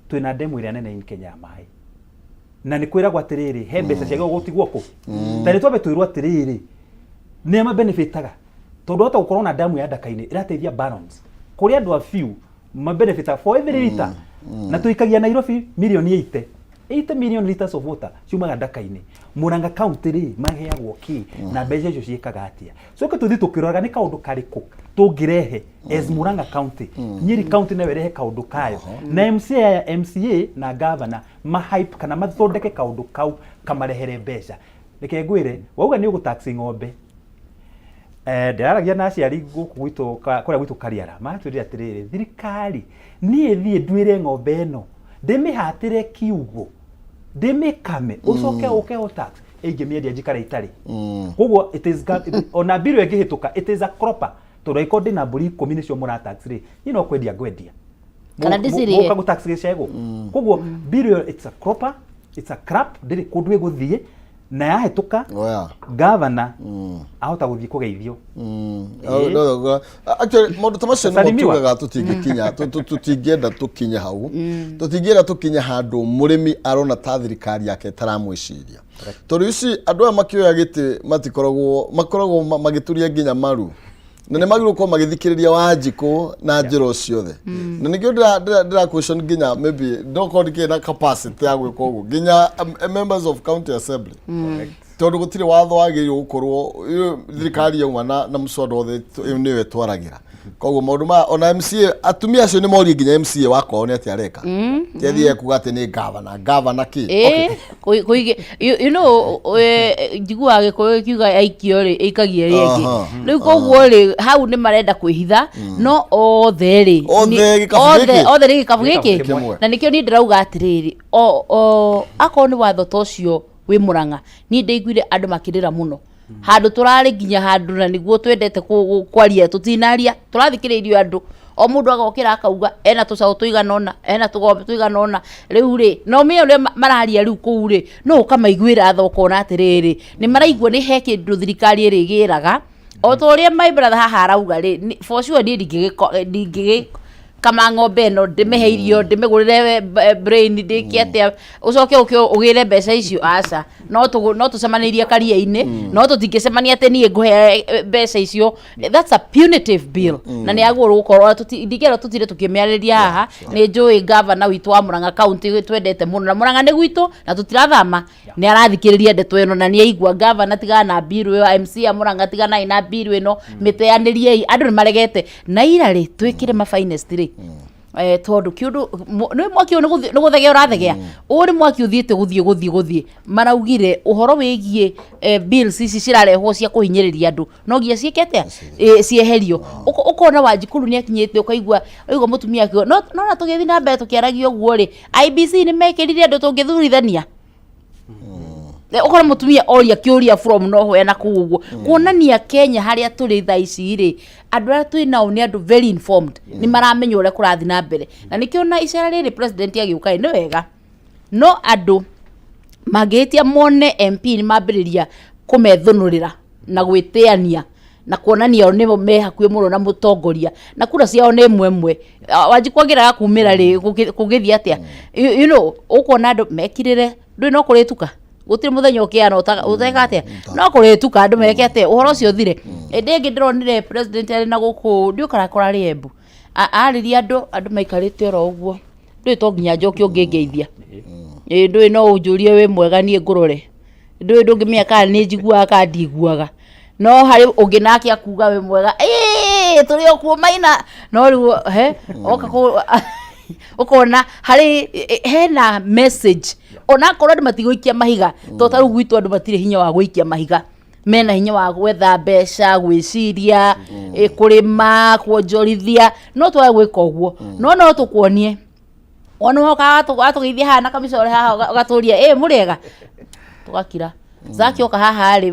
twĩna ndemu ĩrĩa nene in Kenya ya maĩ, na nĩ kwĩragwo atĩrĩrĩ, he mbeca ciagĩrĩirwo gũtigwo kũ. Ta nĩ twambe twĩrwo atĩrĩrĩ, nĩa mabenefitaga, tondũ hota gũkorwo na damu ya Ndaka-inĩ ĩrateithia balance kũrĩ andũ a few mabenefita for every liter, na tũikagia Nairobi mirioni 80. 80 million liters of water ciumaga ndaka-inĩ. Murang'a County rĩ maheagwo kĩ na mbeca icio ciĩkaga atĩa? Coke tũthiĩ tũkĩroraga nĩ kaũndũ karĩkũ tũngĩrehe as Murang'a County. Nyeri County nayo ĩrehe kaũndũ kayo na MCA aya, MCA na governor ma hype kana mathondeke kaũndũ kau kamarehere mbeca. Reke ngwĩre, wauga nĩ ũgũ tax ng'ombe. Ndĩraragia na aciari gũkũ gwitũ kũrĩa gwitũ Kariara, maratwĩrire atĩrĩrĩ, thirikari niĩ thiĩ nduĩre ng'ombe ĩno, ndĩmĩhatĩre kiugũ, ndĩmĩkame, ũcoke ũke ũ tax, ĩngĩmĩendia njikare itarĩ. Koguo it is ona bill ĩngĩhĩtũka, it is a cropper, tondũ angĩkorwo ndĩna mbũri 10 nĩcio mũra tax rĩ, niĩ no kwendia ngwendia.
Kana ndĩcirĩe.
Mũka gũ tax gĩcegũ. Koguo bill ĩyo it's a cropper, it's a crap, ndĩrĩ kũndũ ĩgũthiĩ, na yahĩtũka
Oya.
gavana ahota gũthiĩ kũgeithio.
Oh, no, no, actually maũndũ ta macio nĩmo
Salimiwa.
tugaga tũtingĩkinya tũtingĩenda tũkinye hau, tũtingĩenda tũkinye handũ mũrĩmi arona ta thirikari yake ĩtaramwĩciria, tondũ ici andũ aya makĩoya gĩtĩ matikoragwo, makoragwo magĩturia nginya maru, na nĩ magĩrĩirwo gũkorwo magĩthikĩrĩria Wanjikũ na njĩra o ciothe. Na nĩkĩo ndĩra question nginya maybe ndokorwo ndikĩrĩ na capacity ya gwĩka ũguo, nginya members of county assembly, tondũ gũtirĩ watho wagĩrĩirwo gũkorwo ĩyo thirikari yauma na mũswada wothe ĩyo nĩyo ĩtwaragĩra. Koguo maũndũ maya, ona MCA, atumia acio nĩ morie nginya MCA wa kwao nĩ atĩa areka, ti athiĩ kuga atĩ nĩ gavana, gavana kĩ?
Ĩĩ, kũige you know njiguaga Gĩkũyũ gĩkiuga aikio rĩ ĩikagia ĩrĩa ĩngĩ. Rĩu koguo rĩ, hau nĩ marenda kwĩhitha, no othe rĩ
Othe gĩkabu gĩkĩ?
Othe nĩ gĩkabu
Gĩkabu
gĩkĩ
kĩmwe.
Na nĩkĩo niĩ ndĩrauga atĩrĩrĩ, o akorwo nĩ watho ta ũcio wĩ Mũrang'a, niĩ ndĩiguire andũ makĩrĩra mũno handũ tũrarĩ nginya handũ, na nĩguo twendete kwaria, tũtinaria, tũrathikĩrĩirio andũ, o mũndũ agokĩra akauga ena tũcaũ tũigana ũna, ena tũgombe tũigana ũna. Rĩu rĩ, na ũmenye ũrĩa mararia rĩu kũu rĩ, no ũkamaiguĩra tha, ũkona atĩrĩrĩ, nĩ maraigua nĩ he kĩndũ thirikari ĩrĩgĩraga, o ta ũrĩa my brother haha arauga rĩ. For sure niĩ ndingĩgĩkama ng'ombe ĩno, ndĩmĩhe irio, ndĩmĩgũrĩre brain, ndĩke atĩa, ũcoke ũke ũgĩre mbeca icio? Aca. No tũcemanĩirie karia-inĩ, no tũtingĩcemania atĩ niĩ ngũhe mbeca icio. That's a punitive bill na nĩ agũrwo gũkorwo ndingĩenda tũtinde tũkĩmĩarĩria haha. Nĩ njũĩ gavana witũ wa Murang'a County twendete mũno, na Murang'a nĩ gwitũ na tũtirathama, nĩ arathikĩrĩria ndeto ĩno na nĩ aigua. Gavana, tigana na bill ĩyo. MC ya Murang'a, tiganai na bill ĩno, mĩteanĩriei. Andũ nĩ maregete na ira rĩ twĩkĩre ma finest rĩ, tondũ kĩũndũ nĩ mwaki ũyũ nĩ gũthegea ũrathegea, ũyũ nĩ mwaki ũthiĩte gũthiĩ gũthiĩ gũthiĩ. Maraugire ũhoro wĩgiĩ bills ici cirarehwo cia kũhinyĩrĩria andũ no nginya ciĩke atĩa? Cieherio. Ũkona Wanjikuru nĩ akinyĩte, ũkaigua ũigua mũtumia akiuga no nona tũgĩthiĩ na mbere tũkĩaragia ũguo rĩ, IBC nĩ mekĩrire andũ tũngĩthurithania. Ũkona mũtumia oria kĩũria from nowhere na kũu ũguo, kuonania Kenya harĩa tũrĩ thaa ici rĩ, andũ arĩa twĩ nao nĩ andũ very informed, nĩ maramenya ũrĩa kũrathiĩ na mbere. Na nĩkĩo na icera rĩrĩ president agĩũka rĩ, nĩ wega, no andũ mangĩhĩtia mone MP nĩ mambĩrĩria kũmethũnũrĩra na gwĩtĩania na kuonania o nĩo me hakuhĩ mũno na mũtongoria na kura ciao nĩ ĩmwe ĩmwe. Wanjikũ angĩraga kumĩra rĩ, kũngĩthiĩ atĩa? Ũkuona andũ mekirĩre, ndũĩ no kũrĩtuka, gũtirĩ mũthenya ũkĩana ũteka atĩa, no kũrĩtuka andũ meke atĩa, ũhoro ũcio ũthire. Ĩndĩ ĩngĩ ndĩronire president arĩ na gũkũ, ndiũĩ kana kũrarĩ Embu, arĩria andũ, andũ maikarĩte oro ũguo. Ndũĩ to nginya njoke ũngĩngeithia. Ĩĩ, ndũĩ no ũnjũrie wĩ mwega, niĩ ngũrore, ndũĩ ndũngĩmenya kana nĩ njiguaga kana ndiguaga. No harĩ ũngĩ nake akuga wĩ mwega, ĩĩ tũrĩ o kuo Maina, no rĩu he oka kũ ũkona harĩ hena message, onakorwo andũ matigũikia mahiga, to ta rĩu gwitũ andũ matirĩ hinya wa gũikia mahiga, mena hinya wa gwetha mbeca, gwĩciria, kũrĩma, kuonjorithia, no twage gwĩka ũguo, no tũkuonie wona woka watũgeithia haha na kamĩcore haha, ũgatũria ĩ mũrĩega, tũgakira. Zaki oka haha rĩ,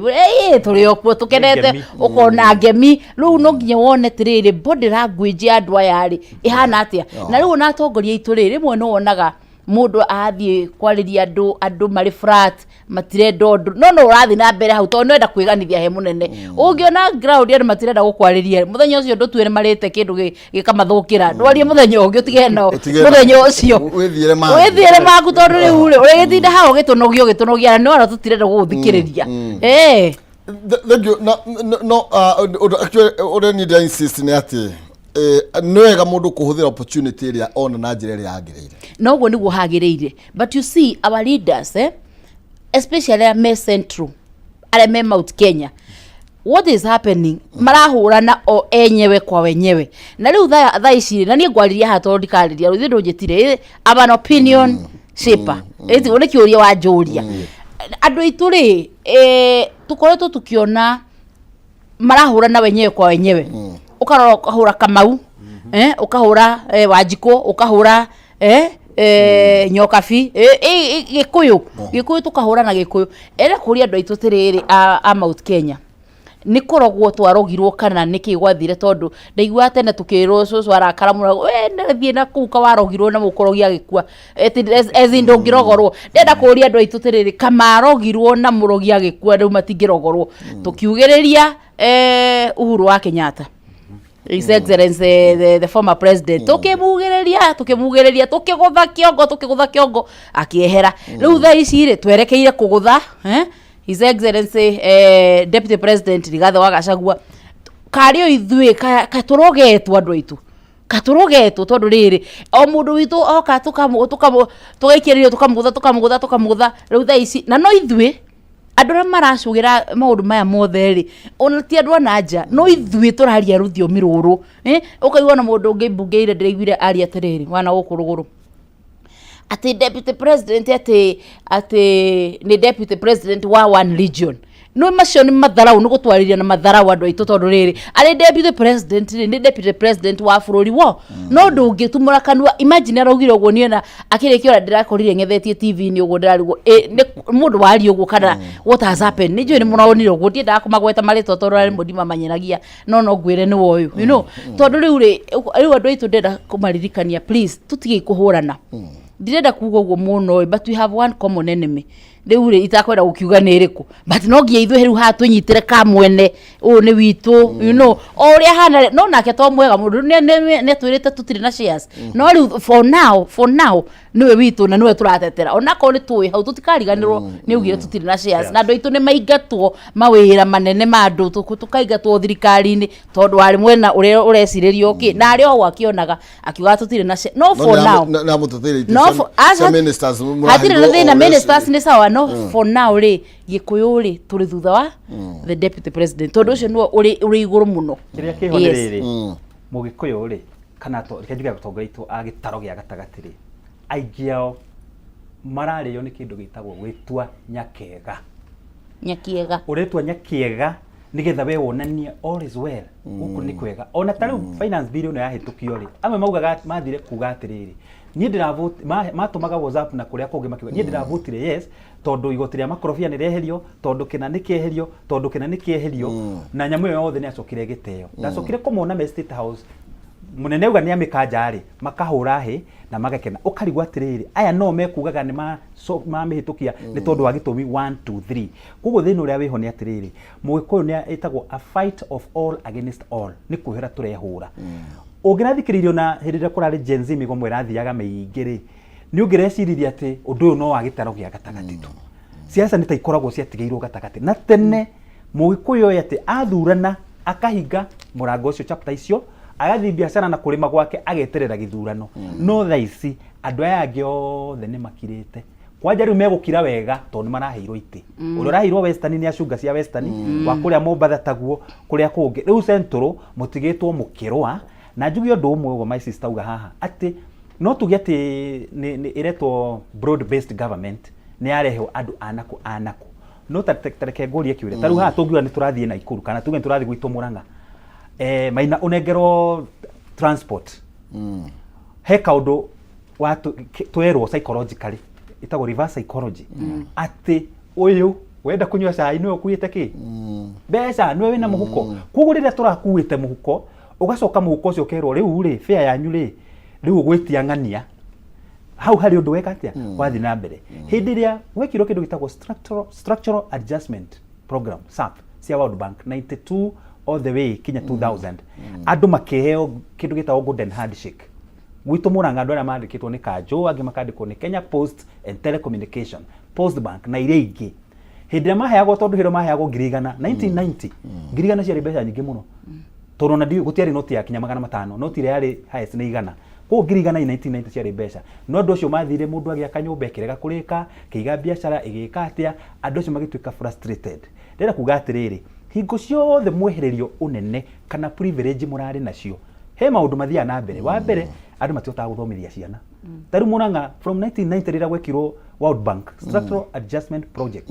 ĩ tũrĩ o kuo tũkenete.
Ngemi.
Ũkona ngemi. Rĩu no nginya wone atĩrĩrĩ, body language ya andũ aya rĩ ĩhana atĩa. Na rĩu ona atongoria aitũ rĩ, rĩmwe nĩ wonaga mũndũ athiĩ kwarĩria andũ, andũ marĩ flat, matirenda ũndũ, no ũrathiĩ na mbere hau tondũ nĩwenda kwĩganithia he mũnene. Ũngĩona ground andũ matirenda gũkwarĩria mũthenya ũcio, ndũtue nĩ marĩte kĩndũ gĩkamathũkĩra, ndwarie mũthenya ũngĩ, ũtige nao.
Ũtige nao.
Mũthenya ũcio
Wĩthiĩre maku.
Wĩthiĩre maku, tondũ rĩu rĩ ũrĩgĩtinda hau ũgĩtũnogia ũgĩtũnogia, na nĩwona tũtirenda gũgũthikĩrĩria.
Thank you. No, ũndũ actually ũrĩa niĩ ndĩra insist nĩ atĩ Nĩ wega mũndũ kũhũthĩra opportunity ĩrĩa ona na njĩra ĩrĩa yagĩrĩire.
Na ũguo nĩguo hagĩrĩire, but you see our leaders, especially arĩa me Central, arĩa me Mount Kenya, what is happening, marahũrana o enyewe kwa wenyewe. Na rĩu thaa ici rĩ, na niĩ ngwarĩria haha tondũ ndikarĩria rũthiĩ ndũnjĩtire, I'm an opinion shaper. Ĩti nĩ kĩũria wanjũria. Andũ aitũ rĩ, tũkoretwo tũkĩona marahũrana wenyewe kwa wenyewe. Ũkarora ũkahũra Kamau, ũkahũra Wanjikũ, ũkahũra Nyokabi, Gĩkũyũ, Gĩkũyũ, tũkahũra na Gĩkũyũ. Ere kũria andũ aitũ atĩrĩrĩ, a Mount Kenya, nĩ kũrogwo twarogirwo kana nĩkĩ gwathire? Tondũ ndaiguaga tene tũkĩrwo cũcũ arakara mũno, we thiĩ na kũu kawarogirwo na mũkorogi agĩkua. Eti as in ndũngĩrogorwo. Ndĩrenda kũria andũ aitũ atĩrĩrĩ, kamarogirwo na mũrogi agĩkua, rĩu matingĩrogorwo? Tũkiugĩrĩria Uhuru wa Kenyatta, His Excellency the former president, tukimugĩrĩria, tukimugĩrĩria, tukĩgũtha kĩongo, tukĩgũtha kĩongo, akĩehera. Rĩu thaa ici rĩ, twerekeire kũgũtha His Excellency Deputy President Rigathĩ wa Gachagua. Karĩ o ithuĩ katũrogetwo, andũ aitũ, katũrogetwo, tondũ rĩrĩ, o mũndũ witũ oka tũgaikĩrĩrio, tũkamũgũtha, tũkamũgũtha, tũkamũgũtha. Rĩu thaa ici na no ithuĩ andũ arĩa maracũgĩra maũndũ maya mothe rĩ, ona ti andũ a na nja, no ithuĩ tũraria rũthiomi rũrũ. Ũkaigua na mũndũ ũngĩ mbunge-inĩ ndĩraiguire aria atĩrĩrĩ, wana gũkũ rũgũrũ, atĩ deputy president atĩ nĩ deputy president wa one region. No macio nĩ matharau, nĩ gũtwarĩria na matharau andũ aitũ, tondũ rĩrĩ, arĩ deputy president rĩ, nĩ deputy president wa bũrũri wo, no ndũngĩtumũra kanua. Imagine araugire ũguo, niĩ na akĩrĩkia ũrĩa ndĩrakorire ng'ethetie TV-inĩ ũguo, ndĩrarigwo nĩ mũndũ waria ũguo kana what has happened. Nĩ njũĩ nĩ mũraonire ũguo, ndiendaga kũmagweta marĩtwa tondũ arĩa rĩmwe ndimamanyeragia, no ngwĩre nĩ woyũ, tondũ rĩu rĩ, rĩu andũ aitũ ndĩrenda kũmaririkania, please, tũtige kũhũrana. Ndirenda kuga ũguo mũno ĩ, but we have one common enemy. Rĩu rĩ, itakwenda gũkiuga nĩ ĩrĩkũ, but no nginya ithuĩ rĩu haha twĩnyitĩre kamwene ũyũ nĩ witũ, o ũrĩa hana rĩ, no nake to mwega mũndũ nĩ atwĩrĩte tũtirĩ na shares, no rĩu for now nĩwe witũ na nĩwe tũratetera, onakorwo nĩ tũĩ hau tũtikariganĩrwo nĩ augire tũtirĩ na shares. Na andũ aitũ nĩ maingatwo mawĩra manene ma andũ, tũkaingatwo thirikari-inĩ tondũ warĩ mwena ũrĩa ũrecirĩrio kĩ, na arĩ o hau akĩonaga akiuga tũtirĩ na shares, no for now
Nĩ
no for
ministers.
Hatirĩ na thĩna, ministers nĩ sawa, no for now rĩ, Gĩkũyũ rĩ, tũrĩ thutha wa the deputy president, tondũ ũcio nĩwe ũrĩ igũrũ mũno.
Kĩrĩa kĩho nĩ rĩrĩ, Mũgĩkũyũ rĩ, kana reke njuge atongoria aitũ a gĩtaro gĩa gatagatĩ rĩ, aingĩ ao mararĩo nĩ kĩndũ gĩtagwo gwĩtua nyakega.
Nyakiega.
Ũretua nyakĩega nĩgetha we wonanie all is well, gũkũ nĩ kwega. Ona ta rĩu finance bill ĩno yahĩtũkio rĩ, amwe maugaga mathire kuga atĩrĩrĩ, niĩ ndĩravote, matũmaga WhatsApp na kũrĩa kũngĩ makiuga, niĩ ndĩravotire yes tondũ igoti rĩa makorobia nĩ rĩeherio, tondũ kĩna nĩ kĩeherio, tondũ kĩna nĩ kĩeherio. Na nyamũ ĩyo yothe nĩ yacokire ĩgĩteo. Ndacokire kũmona me State House, mũnene auga nĩ amĩkanja rĩ, makahũra hĩ na magakena. Ũkarigwo atĩrĩrĩ, aya no mekugaga nĩ mamĩhĩtũkia nĩ tondũ wa gĩtũmi 1 2 3. Koguo thĩna ũrĩa wĩho nĩ atĩrĩrĩ, Mũgĩkũyũ nĩ ĩtagwo a fight of all against all, nĩ kwĩhũra tũrehũra. Ũngĩrathikĩrĩirio na hĩndĩ ĩrĩa kũrarĩ Gen Z mĩgomo ĩrathiaga mĩingĩ rĩ, nĩ ũngĩreciririe atĩ ũndũ ũyũ no wa gĩtaro gĩa gatagatĩ tu. Siasa nĩ ta ikoragwo ciatigĩirwo gatagatĩ, na tene Mũgĩkũyũ oĩ atĩ athurana akahinga mũrango ũcio, chapter icio, agathiĩ biacara na kũrĩma gwake, ageterera gĩthurano. No thaa ici andũ aya angĩ othe nĩ makirĩte kwanja. Rĩu megũkira wega tondũ nĩ maraheirwo itĩ. Ũrĩa ũraheirwo Western nĩ acunga cia Western, wa kũrĩa Mombatha taguo, kũrĩa kũngĩ. Rĩu Central mũtigĩtwo mũkĩrũa. Na njuge ũndũ ũmwe ũguo my sister auga haha, atĩ no tuge atĩ nĩ ĩretwo broad based government, nĩ yarehwo andũ anakũ anakũ, no ta reke ngũrie kĩũria. Ta rĩu haha tũngiuga nĩ tũrathiĩ Naikuru kana tuge nĩ tũrathiĩ gwitũ Mũrang'a, Maina, ũnengerwo transport, he kaũndũ twerwo psychologically ĩtagwo reverse psychology, atĩ ũyũ wenda kũnyua cai nĩwe ũkuĩte kĩ mbeca, nĩwe wĩna mũhuko. Koguo rĩrĩa tũrakuĩte mũhuko, ũgacoka mũhuko ũcio ũkerwo rĩu rĩ, fare yanyu rĩ, rĩu ũgwĩtia ng'ania hau harĩ ũndũ weka atĩa wathiĩ na mbere. Hĩndĩ ĩrĩa gwekirwo kĩndũ gĩtagwo structural adjustment program, SAP, cia World Bank 92 all the way kinya 2000, andũ makĩheo kĩndũ gĩtagwo golden handshake. Gwitũ Mũrang'a andũ arĩa mandĩkĩtwo nĩ kanjũ, angĩ makandĩkwo nĩ Kenya Post and Telecommunication, Post Bank na iria ingĩ. Hĩndĩ ĩrĩa maheagwo, tondũ hĩndĩ ĩrĩa maheagwo 100,000 1990, 100,000 ciarĩ mbeca nyingĩ mũno. Tondũ ona ndiũĩ gũtiarĩ noti ya kinya 500, noti ĩrĩa yarĩ highest nĩ 100. Koguo 100,000 in 1990 ciarĩ mbeca. No andũ acio mathire mũndũ agĩaka nyũmba ĩkĩrega kũrĩka, akĩiga biacara ĩgĩka atĩa, andũ acio magĩtuĩka frustrated. Ndĩrenda kuga atĩrĩrĩ, hingo ciothe mwehererio ũnene kana privilege mũrarĩ nacio, he maũndũ mathiaga na mbere. Wa mbere, andũ matihotaga gũthomithia ciana. Ta rĩu Murang'a from 1990 rĩrĩa gwekirwo World Bank Structural Adjustment Project,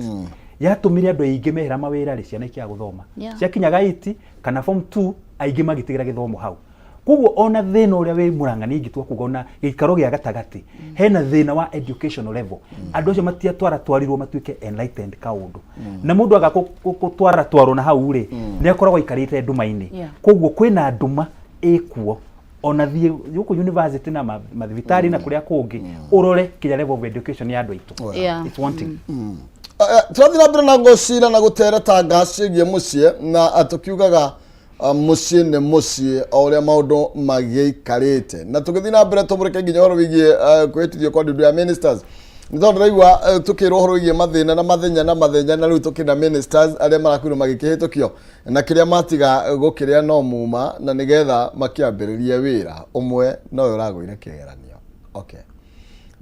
yatũmire andũ aingĩ mehera mawĩra rĩ, ciana ikĩaga gũthoma. Ciakinyaga 8 kana form 2 aingĩ magĩtigĩra gĩthomo hau. Koguo ona thĩna ũrĩa wĩ Murang'a niĩ ingĩtua kuga ona gĩikaro gĩa gatagatĩ hena thĩna wa educational level. Andũ acio matiatwara twarirwo matuĩke enlightened kaũndũ. Na mũndũ aga gũtwara twarwo na hau rĩ, nĩ akoragwo aikarĩte nduma-inĩ. Koguo kwĩna nduma ĩkuo ona thiĩ gũkũ university na mathibitarĩ na kũrĩa kũngĩ ũrore kinya level of education ya andũ aitũ. It's wanting.
Tũrathiĩ na mbere na gũcira na gũtereta ciĩgiĩ mũciĩ na tũkiugaga mũciĩ nĩ mũciĩ o ũrĩa maũndũ magĩikarĩte, na tũgĩthiĩ na mbere tũmũrĩke nginya ũhoro wĩgiĩ kwĩhĩtithio kwa ndundu ya ministers, nĩ tondũ ndĩraigua tũkĩrwo ũhoro wĩgiĩ mathĩna na mathenya na mathenya, na rĩu tũkĩna ministers arĩa marakwĩrwo magĩkĩhĩtũkio na kĩrĩa matiga gũkĩrĩa no muma, na nĩgetha makĩambĩrĩrie wĩra ũmwe nowe ũragũire kĩgeranio. Okay,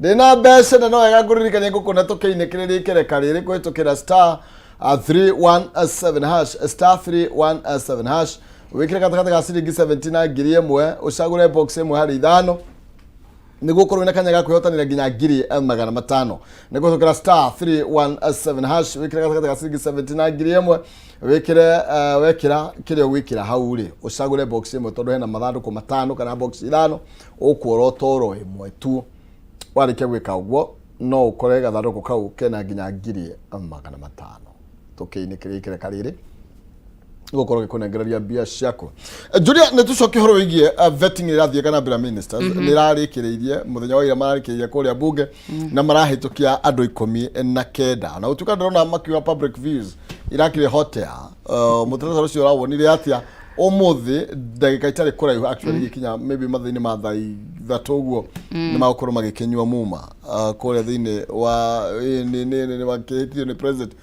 ndĩna mbeca na no wega ngũririkanie ngũkũ na tũkĩinĩkĩrĩria ikereka rĩrĩ kũhĩtũkĩra star 317 hash, star 317 hash, wĩkĩre gatagatĩ ga ciringi 70 na 1,000, ũcagũre box ĩmwe harĩ ithano nĩguo ũkorwo wĩna kanya ga kwĩhotanĩra nginya 500,000. Nĩ kũhĩtũkĩra star 317 hash, wĩkĩre gatagatĩ ga ciringi 70 na 1,000, wĩkĩre wekĩra kĩrĩa ũgwĩkĩra hau rĩ, ũcagũre box ĩmwe, tondũ hena mathandũkũ matano kana box ithano, ũkuorota oro ĩmwe tu. Warĩkia gwĩka ũguo, no ũkore gathandũkũ kau kena nginya 500,000. Tũkĩinĩkĩrĩria ikereka rĩrĩ gũkorwo gĩkũnengereria mbia ciaku. Julia, nĩ tũcoke ũhoro wĩgiĩ vetting ĩrathiĩ kana mbere ya ministers nĩ ĩrarĩkĩrĩirie mũthenya wa ira, mararĩkĩrĩirie kũrĩa bunge na marahĩtũkia andũ 19, na gũtuĩka ndĩrona makiuga public views irakĩrĩ hotea. Mũtaratara ũcio ũrawonire atĩa ũmũthĩ, ndagĩka itarĩ kũraihu actually gĩkinya maybe mathaa-inĩ ma thaa 3 ũguo nĩ magũkorwo magĩkĩnyua muma kũrĩa thĩinĩ wa nĩ makĩhĩtithio nĩ president,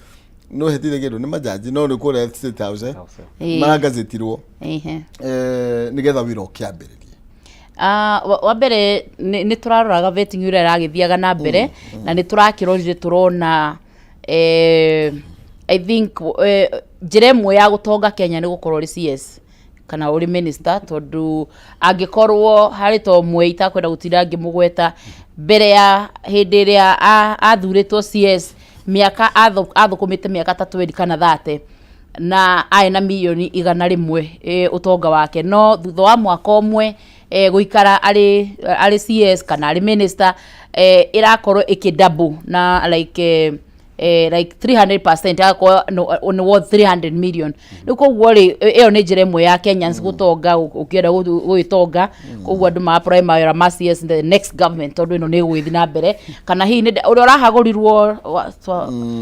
no hĩtithie kĩndũ nĩ majaji, no nĩ kũrĩa State House, eh?
House, eh.
Maragazetirwo nĩgetha wĩra ũkĩambĩrĩrie.
Ah, wa mbere nĩ tũraroraga vetting ĩrĩa ĩragĩthiaga na mbere na nĩ tũrakĩrorire tũrona I think njĩra ĩmwe ya gũtonga Kenya nĩ gũkorwo ũrĩ CS kana ũrĩ minister, tondũ angĩkorwo harĩ ta ũmwe itakwenda gũtinda ngĩmũgweta, mbere ya hĩndĩ ĩrĩa athurĩtwo CS, mĩaka athũkũmĩte mĩaka ta 20 kana 30 na arĩ na 100,000,000 ũtonga wake, no thutha wa mwaka ũmwe gũikara arĩ CS kana arĩ minister, ĩrakorwo ĩkĩ double na like 300%, agakorwo nĩ worth 300 million. Rĩu koguo rĩ, ĩyo nĩ njĩra ĩmwe ya Kenyans gũtonga, ũkĩenda gũgĩtonga. Koguo andũ ma apply mawĩra ma CS in the next government, tondũ ĩno nĩ ĩgũgĩthiĩ na mbere, kana hihi ũrĩa ũrahagũrirwo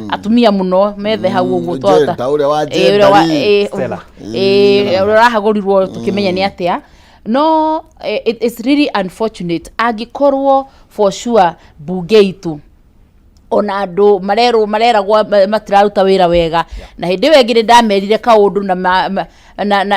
atumia mũno methe hau ũguo.
Gender, ũrĩa wa
ũrĩa
gender rĩ.
Stella.
Ũrĩa ũrahagũrirwo tũkĩmenya nĩ atĩa, no it's really unfortunate angĩkorwo for sure bunge itũ ona andũ marerwo mareragwo matiraruta wĩra wega. Na hĩndĩ ĩyo ĩngĩ nĩ ndamerire kaũndũ na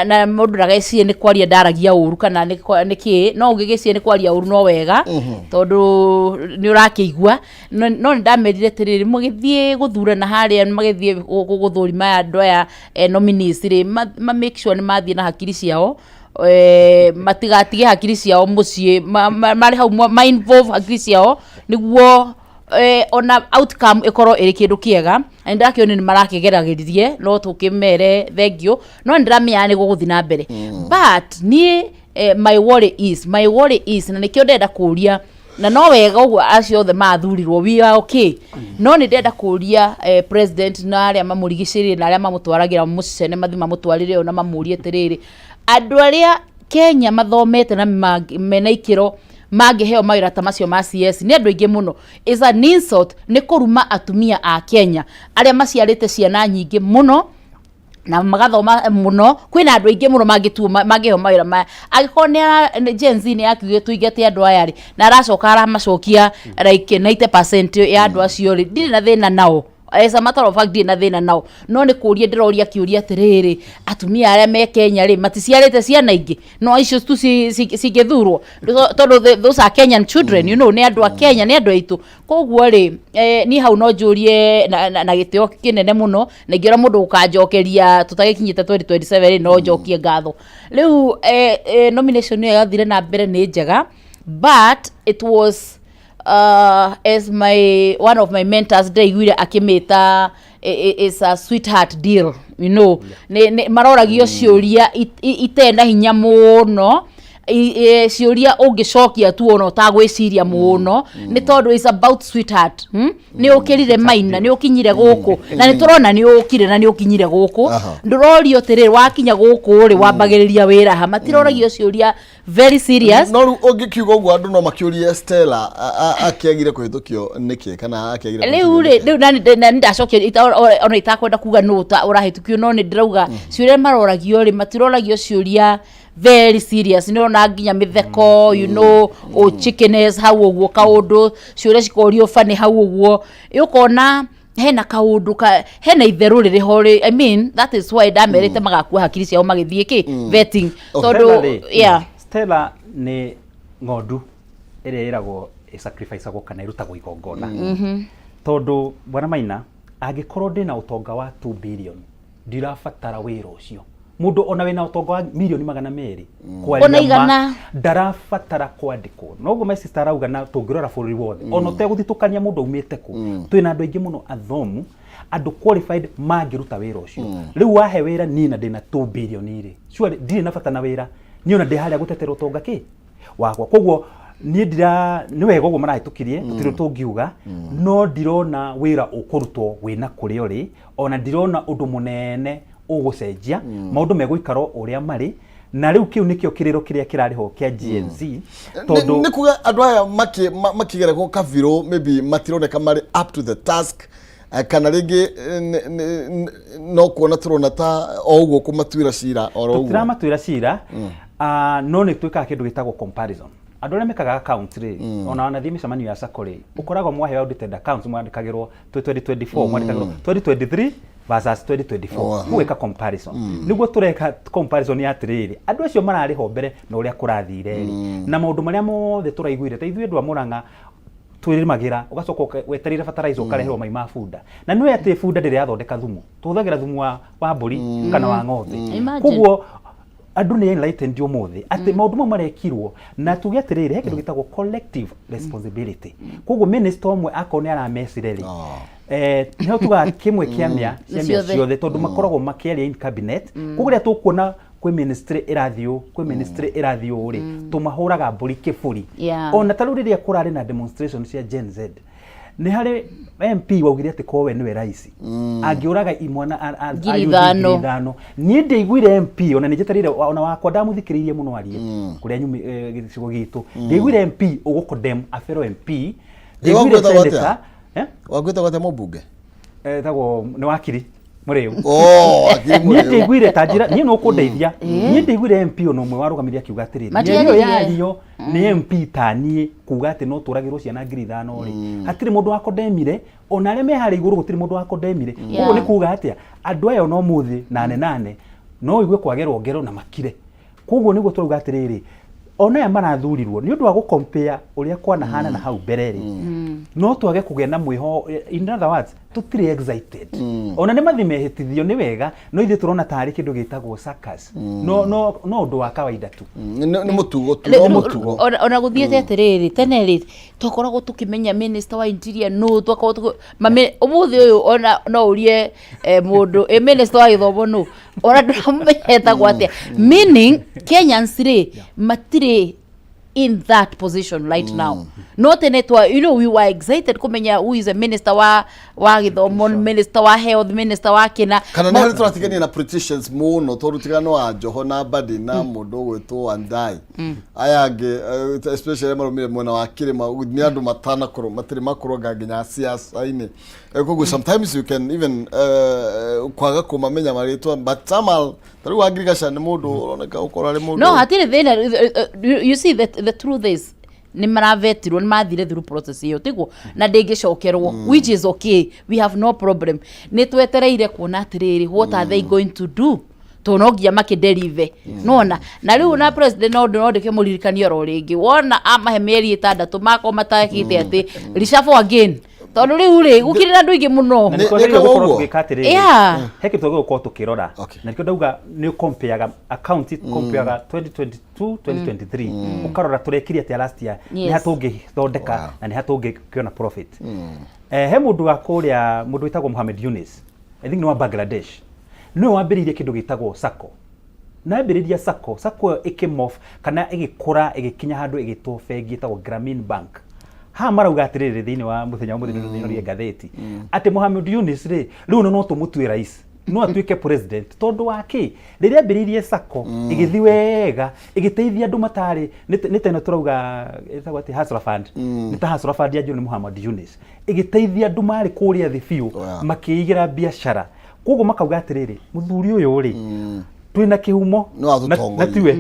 na mũndũ ndagecirie nĩ kwaria ndaragia ũru kana nĩ kĩ, no ũngĩgĩciria nĩ kwaria ũru no wega, tondũ nĩ ũrakĩigua. No nĩ ndamerire atĩrĩrĩ, mũgĩthiĩ gũthurana harĩa, magĩthiĩ gũthũrima aya andũ aya nominees rĩ, ma make sure nĩ mathiĩ na hakiri ciao, matigatige hakiri ciao mũciĩ, marĩ hau ma involve hakiri ciao nĩguo ona outcome ĩkorwo ĩrĩ kĩndũ kĩega. Na nĩ ndakĩona nĩ marakĩgeragĩririe, no tũkĩmere thengio, no nĩ ndĩramenya nĩ gũgũthiĩ na mbere. But niĩ my worry is, na nĩkĩo ndĩrenda kũria, na no wega ũguo acio othe mathurirwo, we are okay, no nĩ ndĩrenda kũria president na arĩa mamũrigicĩirie na arĩa mamũtwaragĩra mũcene mathi mamũtwarĩre ũyũ na mamũrie atĩrĩrĩ, andũ arĩa Kenya mathomete na mena ikĩro mangĩheo mawĩra ta macio ma CS nĩ andũ aingĩ mũno. Is an insult, nĩ kũruma atumia a Kenya arĩa maciarĩte ciana nyingĩ mũno na magathoma mũno. Kwĩna andũ aingĩ mũno mangĩtuo mangĩheo mawĩra maya, angĩkorwo nĩ Gen Z nĩ yakiugire tũingate andũ aya rĩ, na aracoka aramacokia like 90% ya andũ acio rĩ, ndirĩ na thĩna nao. As a matter of fact, ndirĩ na thĩna nao, no nĩ kũria ndĩroria kĩũria atĩrĩrĩ, atumia arĩa me Kenya rĩ, maticiarĩte ciana ingĩ no icio tu cingĩthurwo? Tondũ those are Kenyan children, nĩ andũ a Kenya, nĩ andũ aitũ. Koguo rĩ, niĩ hau no njũrie na gĩtĩo kĩnene mũno, na ingĩona mũndũ ũkanjokeria tũtagĩkinyĩte 2027 rĩ, no njokie ngatho. Rĩu nomination ĩyo yathire na mbere nĩ njega, but it was as my one of my mentors ndaiguire akĩmĩta is a sweetheart deal. Nĩ maroragio ciũria itarĩ na hinya mũno, ciũria ũngĩcokia tu ona ũtagwĩciria mũno, nĩ tondũ is about sweetheart, Nĩ ũkĩrire Maina, nĩ ũkinyire gũkũ, na nĩ tũrona nĩ ũkire na nĩ ũkinyire gũkũ. Ndũrorio atĩrĩrĩ, wakinya gũkũ rĩ, wambagĩrĩria wĩra ha? Matiroragio ciũria very serious.
No rĩu ũngĩkiuga ũguo, andũ no makĩũrie Stella akĩagire kũhĩtũkio nĩkĩ, kana akĩagire
rĩu rĩ, rĩu nani ndacokia ona itakwenda kuga nũ ũrahĩtũkio, no nĩ ndĩrauga ciũria maroragio rĩ, matiroragio ciũria very serious. Nĩ ũrona nginya mĩtheko, ũchickiness hau ũguo, kaũndũ ciũria cikorio bani hau ũguo, ũkona hena kaũndũ ka hena itherũ rĩrĩ ho rĩ. I mean, that is why ndamerĩte magakua hakiri ciao magĩthiĩ kĩ vetting, tondũ
Stella rĩ,
yeah.
Stella nĩ ng'ondu ĩrĩa ĩragwo ĩsacrificagwo kana ĩrutagwo igongona, tondũ bwana Maina, angĩkorwo ndĩna ũtonga wa 2 billion, ndirabatara wĩra ũcio. Mũndũ ona wĩna ũtonga wa mirioni 200, kwaria
Ona
ma,
igana.
ndarabatara kwandĩkwo. Noguo my sister arauga, na tũngĩrora bũrũri wothe, ona ũtegũthitũkania mũndũ aumĩte kũ, twĩna andũ aingĩ mũno athomu, andũ qualified mangĩruta wĩra ũcio. Rĩu wahe wĩra niĩ na ndĩna 2 billion rĩ, surely ndirĩ na bata na wĩra niĩ, ona ndĩ harĩa gũtetera ũtonga kĩ wakwa. Koguo niĩ ndira nĩ wega ũguo marahĩtũkirie, tũtirĩ tũngiuga, no ndirona wĩra ũkũrutwo wĩna kũrĩa ũrĩ, ona ndirona ũndũ mũnene ũgũcenjia. Maũndũ megũikara o ũrĩa marĩ, na rĩu kĩu nĩkĩo kĩrĩro kĩrĩa kĩrarĩ ho kĩa Gen Z, tondũ
Nĩ kuga andũ aya makĩgerekwo kabirũ maybe matironeka marĩ up to the task, kana rĩngĩ no kuona tũrona ta o ũguo kũmatuĩra cira oro ũguo.
Tũtiramatuĩra cira, no nĩ twĩkaga kĩndũ gĩtagwo comparison. Andũ arĩa mekaga account rĩ, ona wanathiĩ mĩcemanio ya sacco rĩ, ũkoragwo mwaheo audited accounts, mwandĩkagĩrwo 2024, mwandĩkagĩrwo 2023 versus 2024. Mũgĩka comparison. Nĩguo tũreka comparison ya atĩrĩrĩ, andũ acio mararĩ ho mbere na ũrĩa kũrathire rĩ, na maũndũ marĩa mothe tũraiguire. Ta ithuĩ andũ a Mũrang'a twĩrĩmagĩra, ũgacoka wetereire fertilizer ũkareherwo mai ma bunda, na nĩwe atĩ bunda ndĩrĩ yathondeka thumu, tũhũthagĩra thumu wa mbũri kana wa ng'ombe.
Imagine.
Koguo andũ nĩ enlightened ũmũthĩ atĩ maũndũ mau marekirwo, na tuge atĩrĩrĩ, he kĩndũ gĩtagwo collective responsibility. Koguo minister ũmwe akorwo nĩ aramecire rĩ, nĩho tugaga kĩmwe kĩa mĩa cia mĩa
ciothe.
Ciothe, tondũ makoragwo makĩaria in cabinet. Koguo rĩrĩa tũkuona kwĩ ministry ĩrathiĩ ũũ, kwĩ ministry ĩrathiĩ ũũ rĩ, tũmahũraga mbũri kĩbũri. Ona ta rĩu rĩrĩa kũrarĩ na demonstration cia Gen Z, nĩ harĩ MP waugire atĩ kowe nĩwe raisi angĩũraga imwana
Ngiri
ayuthi
ithano.
5,000. Niĩ ndiaiguire MP, ona nĩ njetereire ona wakwa ndamũthikĩrĩirie mũno arie kũrĩa nyumi gĩcigo gitũ, ndiaiguire MP ũgũ condemn a fellow MP. Ndiaiguire
Wagwĩtagwo atĩa?
senator, eh?
Wagwĩtagwo atĩa mũmbunge?
Etagwo nĩ wakiri Mũrĩu.
Oh, wakiri
Niĩ
Mũrĩu.
ndiaiguire ta njĩra niĩ no kũndeithia, niĩ ndiaiguire MP ona ũmwe warũgamire akiuga atĩrĩrĩ, mĩario
Matiaririe.
yario nĩ MP ta niĩ kuga atĩ no tũragĩrwo ciana 5,000 rĩ, hatirĩ mũndũ wakondemire, ona arĩa me harĩa igũrũ gũtirĩ mũndũ wakondemire. Koguo nĩ kuga atĩa, andũ aya ona ũmũthĩ nane nane no ũigue kwagerwo ngero na makire. Koguo nĩguo tũrauga atĩrĩrĩ, ona aya marathurirwo nĩ ũndũ wa gũkompea ũrĩa kwanahana na hau mbere rĩ, no twage kũgĩa na mwĩho. In other words, tũtirĩ excited. Ona nĩ mathi mehĩtithio nĩ wega, no ithuĩ tũrona tarĩ kĩndũ gĩtagwo circus, no ũndũ wa kawaida tu.
Nĩ mũtugo tu, no mũtugo.
Ona gũthiĩte atĩrĩrĩ, tene rĩ, twakoragwo tũkĩmenya minister wa interior nũ, twakoragwo ũmũthĩ ũyũ ona no ũrie mũndũ minister wa gĩthomo nũ, ona ndũramũmenya etagwo atĩa. Meaning Kenyans rĩ, matirĩ in that position right now. No tene twa we were excited kũmenya who is a minister wa gĩthomo, minister wa health, minister wa kĩna.
Kana nĩ harĩ tũratigania na politicians mũno, tondũ tigano wa Joho na Mbadi na mũndũ ũgwĩtwo Wandai, aya angĩ, especially arĩa marũmire mwena wa kĩrĩma, nĩ andũ matanakorwo, matirĩ makũronga nginya siasa-inĩ. Koguo sometimes you can even kwaga kũmamenya marĩtwa, but somehow ta rĩu wa Ngirigaca nĩ mũndũ ũroneka gũkorwo arĩ mũndũ
No hatirĩ thĩna. You see, the truth is Nĩ maravetirwo, nĩ mathire through process ĩyo, tiguo? Na ndĩngĩcokerwo, which is okay, we have no problem. Nĩ twetereire kuona atĩrĩrĩ, what are they going to do, tondũ no nginya makĩderive nona. Na rĩu na president no ndĩkĩmũririkanie oro rĩngĩ, wona amahe mĩeri 6 makorwo matakĩte atĩ reshuffle again, tondũ rĩu rĩ gũkĩrĩ na andũ aingĩ mũno.
Na nĩkĩo
Nĩ-
twagĩrĩirwo
nĩkaga
gũkorwo
ũguo?
tũgĩka atĩrĩrĩ, he kĩndũ twagĩrĩirwo gũkorwo tũkĩrora. Na nĩkĩo ndauga nĩ ũkompeaga account, kompeaga 2022, 2023, ũkarora tũrekire atĩa last year, nĩ ha tũngĩthondeka na nĩ ha tũngĩkĩona profit. He mũndũ wa kũrĩa, mũndũ wĩtagwo Mohamed Yunus, I think nĩ wa Bangladesh, nĩwe wambĩrĩirie kĩndũ gĩtagwo SACCO. Na ambĩrĩria SACCO, SACCO ĩyo ĩkĩmof kana ĩgĩkũra, ĩgĩkinya handũ ĩgĩtwo bengi ĩtagwo Grameen Bank. Haha marauga atĩrĩrĩ, thĩinĩ wa mũthenya wa mũthenya mm. ngathĩti atĩ Mohamed Yunus rĩ, rĩu no tũmũtue rais, no atuĩke president, tondũ wa kĩ? Rĩrĩa ambĩrĩirie SACCO ĩgĩthiĩ wega, ĩgĩteithia andũ matarĩ nĩ ta ĩno tũrauga ĩtagwo atĩ Hustler Fund, nĩ ta Hustler Fund yanjirwo nĩ Mohamed Yunus, ĩgĩteithia andũ marĩ kũrĩa thĩ biũ, makĩigĩra biacara. Koguo makauga atĩrĩrĩ, mũthuri ũyũ rĩ, twĩna kĩhumo
No atũtongorie.
na tiwe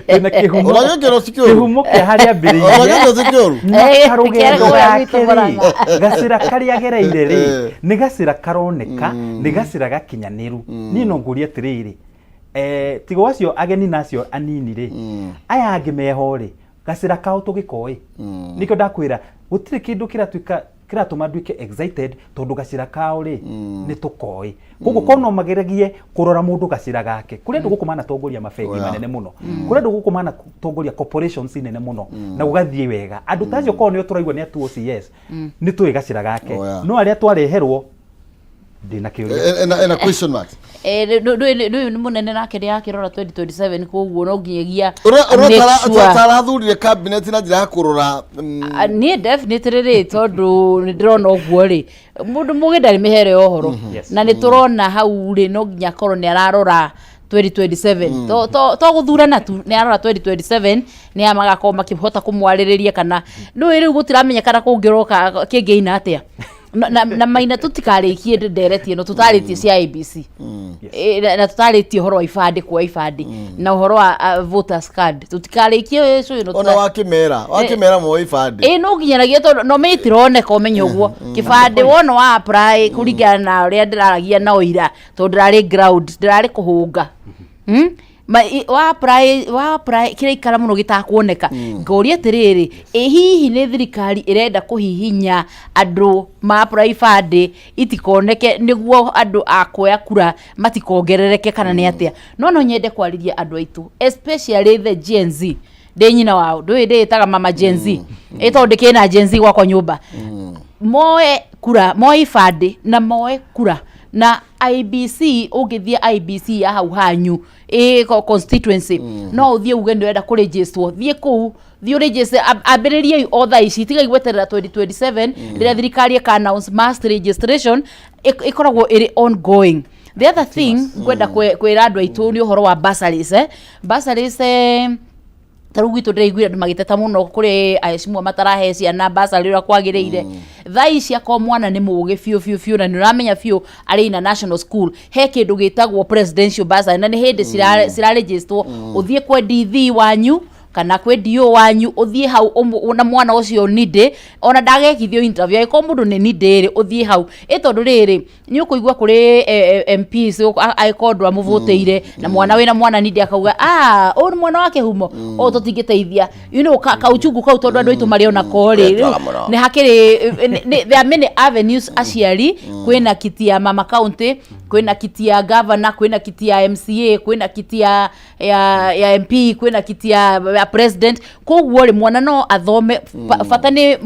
twĩna kĩhumo.
Ũragĩkĩrwo ti kĩũru.
Kĩhumo kĩa harĩa ambĩrĩirie.
Ũragĩkĩrwo ti kĩũru.
Na karũgendo
kĩarĩ
gake
gwitũ
rĩ,
Mũrang'a.
gacĩra karĩa agereire rĩ, nĩ gacĩra karoneka, nĩ gacĩra gakinyanĩru. Niĩ no ngũrie atĩrĩrĩ, tiga acio ageni na acio anini rĩ, aya angĩ meho rĩ, gacĩra kao tũgĩkoĩ? Nĩkĩo ndakwĩra gũtirĩ kĩndũ kĩratuĩka kĩratũma nduĩke excited, tondũ gacĩra kao rĩ nĩ tũkoĩ. Koguo korwo no mageragie kũrora mũndũ gacĩra gake, kũrĩ andũ gũkũ manatongoria mabengi manene mũno, kũrĩ andũ gũkũ manatongoria corporations nene mũno na gũgathiĩ wega. Andũ ta acio korwo nĩo tũraigua nĩ atuo CS, nĩ tũĩ gacĩra gake. No arĩa twareherwo, ndĩna kĩũria.
Ena question mark.
Rĩu nĩ mũnene nake nĩ akĩrora 2027, koguo no nginyagia
Ũrĩa
make
ũrĩa
sure.
Tarathurire cabinet na njĩra ya kũrora
Ah, niĩ definitely rĩ, tondũ nĩ ndĩrona ũguo rĩ, mũndũ mũgĩ ndarĩ mĩhere ya ũhoro. Na nĩ tũrona hau rĩ, no nginya akorwo nĩ ararora 2027, to gũthurana tu, nĩ arora 2027, nĩ aya magakorwo makĩhota kũmwarĩrĩria kana nĩũĩ rĩu gũtiramenyekana kũngĩroka kĩngĩina atĩa. Na maina tũtikarĩkie ndereti ĩno tũtarĩtie cia IEBC. Na tũtarĩtie ũhoro wa ibandĩ, kuoya ibandĩ na ũhoro wa voters card, tũtikarĩkie ĩcu ĩno.
Ona wakĩmera moe ibandĩ.
Ĩ, no nginyanagia tondũ no me itironeka, ũmenye ũguo kĩbandĩ wona wa apply kũringana na ũrĩa ndĩraragia nao ira, tondũ ndĩrarĩ ground, ndĩrarĩ kũhũnga. Wa apply kĩraikara mũno gĩtakuoneka. Ngoria atĩrĩrĩ, ĩ hihi nĩ thirikari ĩrenda kũhihinya andũ ma apply ibandĩ itikoneke nĩguo andũ a kuoya kura matikongerereke, kana nĩ atĩa? No nyende kwarĩria andũ aitũ, especially the Gen Z. Ndĩ nyina wao, ndũĩ ndĩĩtaga mama Gen Z, ĩ tondũ ndĩkĩrĩ na Gen Z gwakwa nyũmba. Moe kura, moe ibandĩ na moe kura na IEBC. Ũngĩthiĩ IEBC ya hau hanyu ĩ constituency, no ũthiĩ uge nĩ ũrenda kũregisterwo, thiĩ kũu, thiĩ ũregister. Ambĩrĩriai o thaa ici, tigai gweterera 2027 rĩrĩa thirikari ĩka announce mass registration. Ĩkoragwo ĩrĩ ongoing. The other thing ngwenda kwĩra andũ aitũ nĩ ũhoro wa bursaries. Bursaries, ta rĩu gwitũ ndĩraiguire andũ magĩteta mũno kũrĩ aheshimiwa matarahe ciana bursary ũrĩa kwagĩrĩire. Thaa ici akorwo mwana nĩ mũgĩ biũ biũ biũ na nĩ ũramenya biũ arĩ ina national school, he kĩndũ gĩtagwo presidential bursary, na nĩ hĩndĩ ciraregisterwo. Ũthiĩ kwĩ DD wanyu kana kwĩ DO wanyu, ũthiĩ hau na mwana ũcio nindĩ ona ndagekithio interview, angĩkorwo mũndũ nĩ nindĩ rĩ, ũthiĩ hau ĩ tondũ rĩrĩ nĩ ũkũigua kũrĩ MPs angĩkorwo ndwamũvũtĩire na mwana wĩna mwana nindĩ akauga, "Ah, ũyũ nĩ mwana wa kĩhumo, ũyũ tũtingĩteithia," kauchungu kau, tondũ andũ aitũ marĩ ona ko rĩ.
Wetwaga mũno.
Nĩ hakĩrĩ there are many avenues. Aciari, kwĩna kiti ya mama county, kwĩna kiti ya governor, kwĩna kiti ya MCA, kwĩna kiti ya MP, kwĩna kiti ya president. Koguo rĩ, mwana no athome, bata nĩ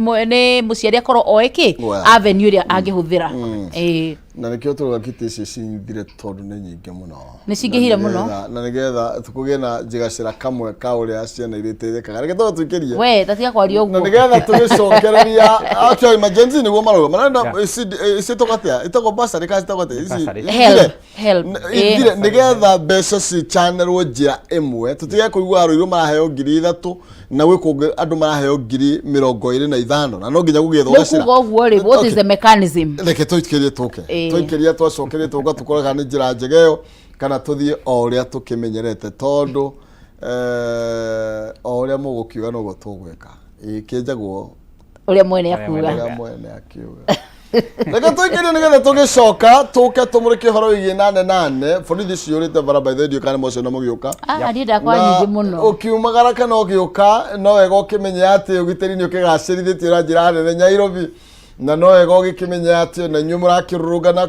mũciari akorwo oĩ kĩ avenue ĩrĩa angĩhũthĩra. Ĩĩ.
Na nĩkĩo tũrauga kiti ici cithire, tondũ nĩ nyingĩ mũno.
Nĩ cingĩhire mũno.
Na nĩgetha kũgĩe na njĩgacĩra kamwe ka ũrĩa ciana irĩteithĩkaga, reke tũge tũikĩrie.
We tatiga kwaria
Na
ũguo.
Nĩgetha tũgĩcokereria, actually ma Gen Z nĩguo marauga marenda ciĩtagwo atĩa, ĩtagwo bursary kana ciĩtagwo atĩa ici?
Bursary.
Help, help.
Ithire, nĩgetha mbeca cichanelwo njĩra ĩmwe, tũtige kũigua Rũirũ maraheo 3000 na gwĩ kũngĩ andũ maraheo 25,000, na no nginya gũgĩethwo
Rĩu
gacĩra.
kuga ũguo rĩ, what is the mechanism?
Reke tũikĩrie tũke. Tũikĩria, twacokerie tũka tũkore kana nĩ njĩra njega ĩyo kana tũthiĩ o ũrĩa tũkĩmenyerete, tondũ o ũrĩa mũgũkiuga noguo tũgwĩka. Ĩĩ, kĩenjagwo
Ũrĩa mwene
Ũrĩa
akuga.
mwene.
ũrĩa mwene akiuga. Reke tũingĩrie nĩgetha tũgĩcoka tũke tũmũrĩke ũhoro wĩgiĩ nane nane borithi ciyũrĩte bara by the way ndiũĩ kana nĩmwaciona mũgĩũka.
Ah, niĩ ndakwa nyingĩ mũno.
Ũkiumagara kana ũgĩũka no wega ũkĩmenye atĩ ũgitĩri nĩ ũkĩgacĩrithĩtio na njĩra nene Nyairobi, na no wega ũgĩkĩmenye atĩ ona inyuĩ mũrakĩrũrũngana.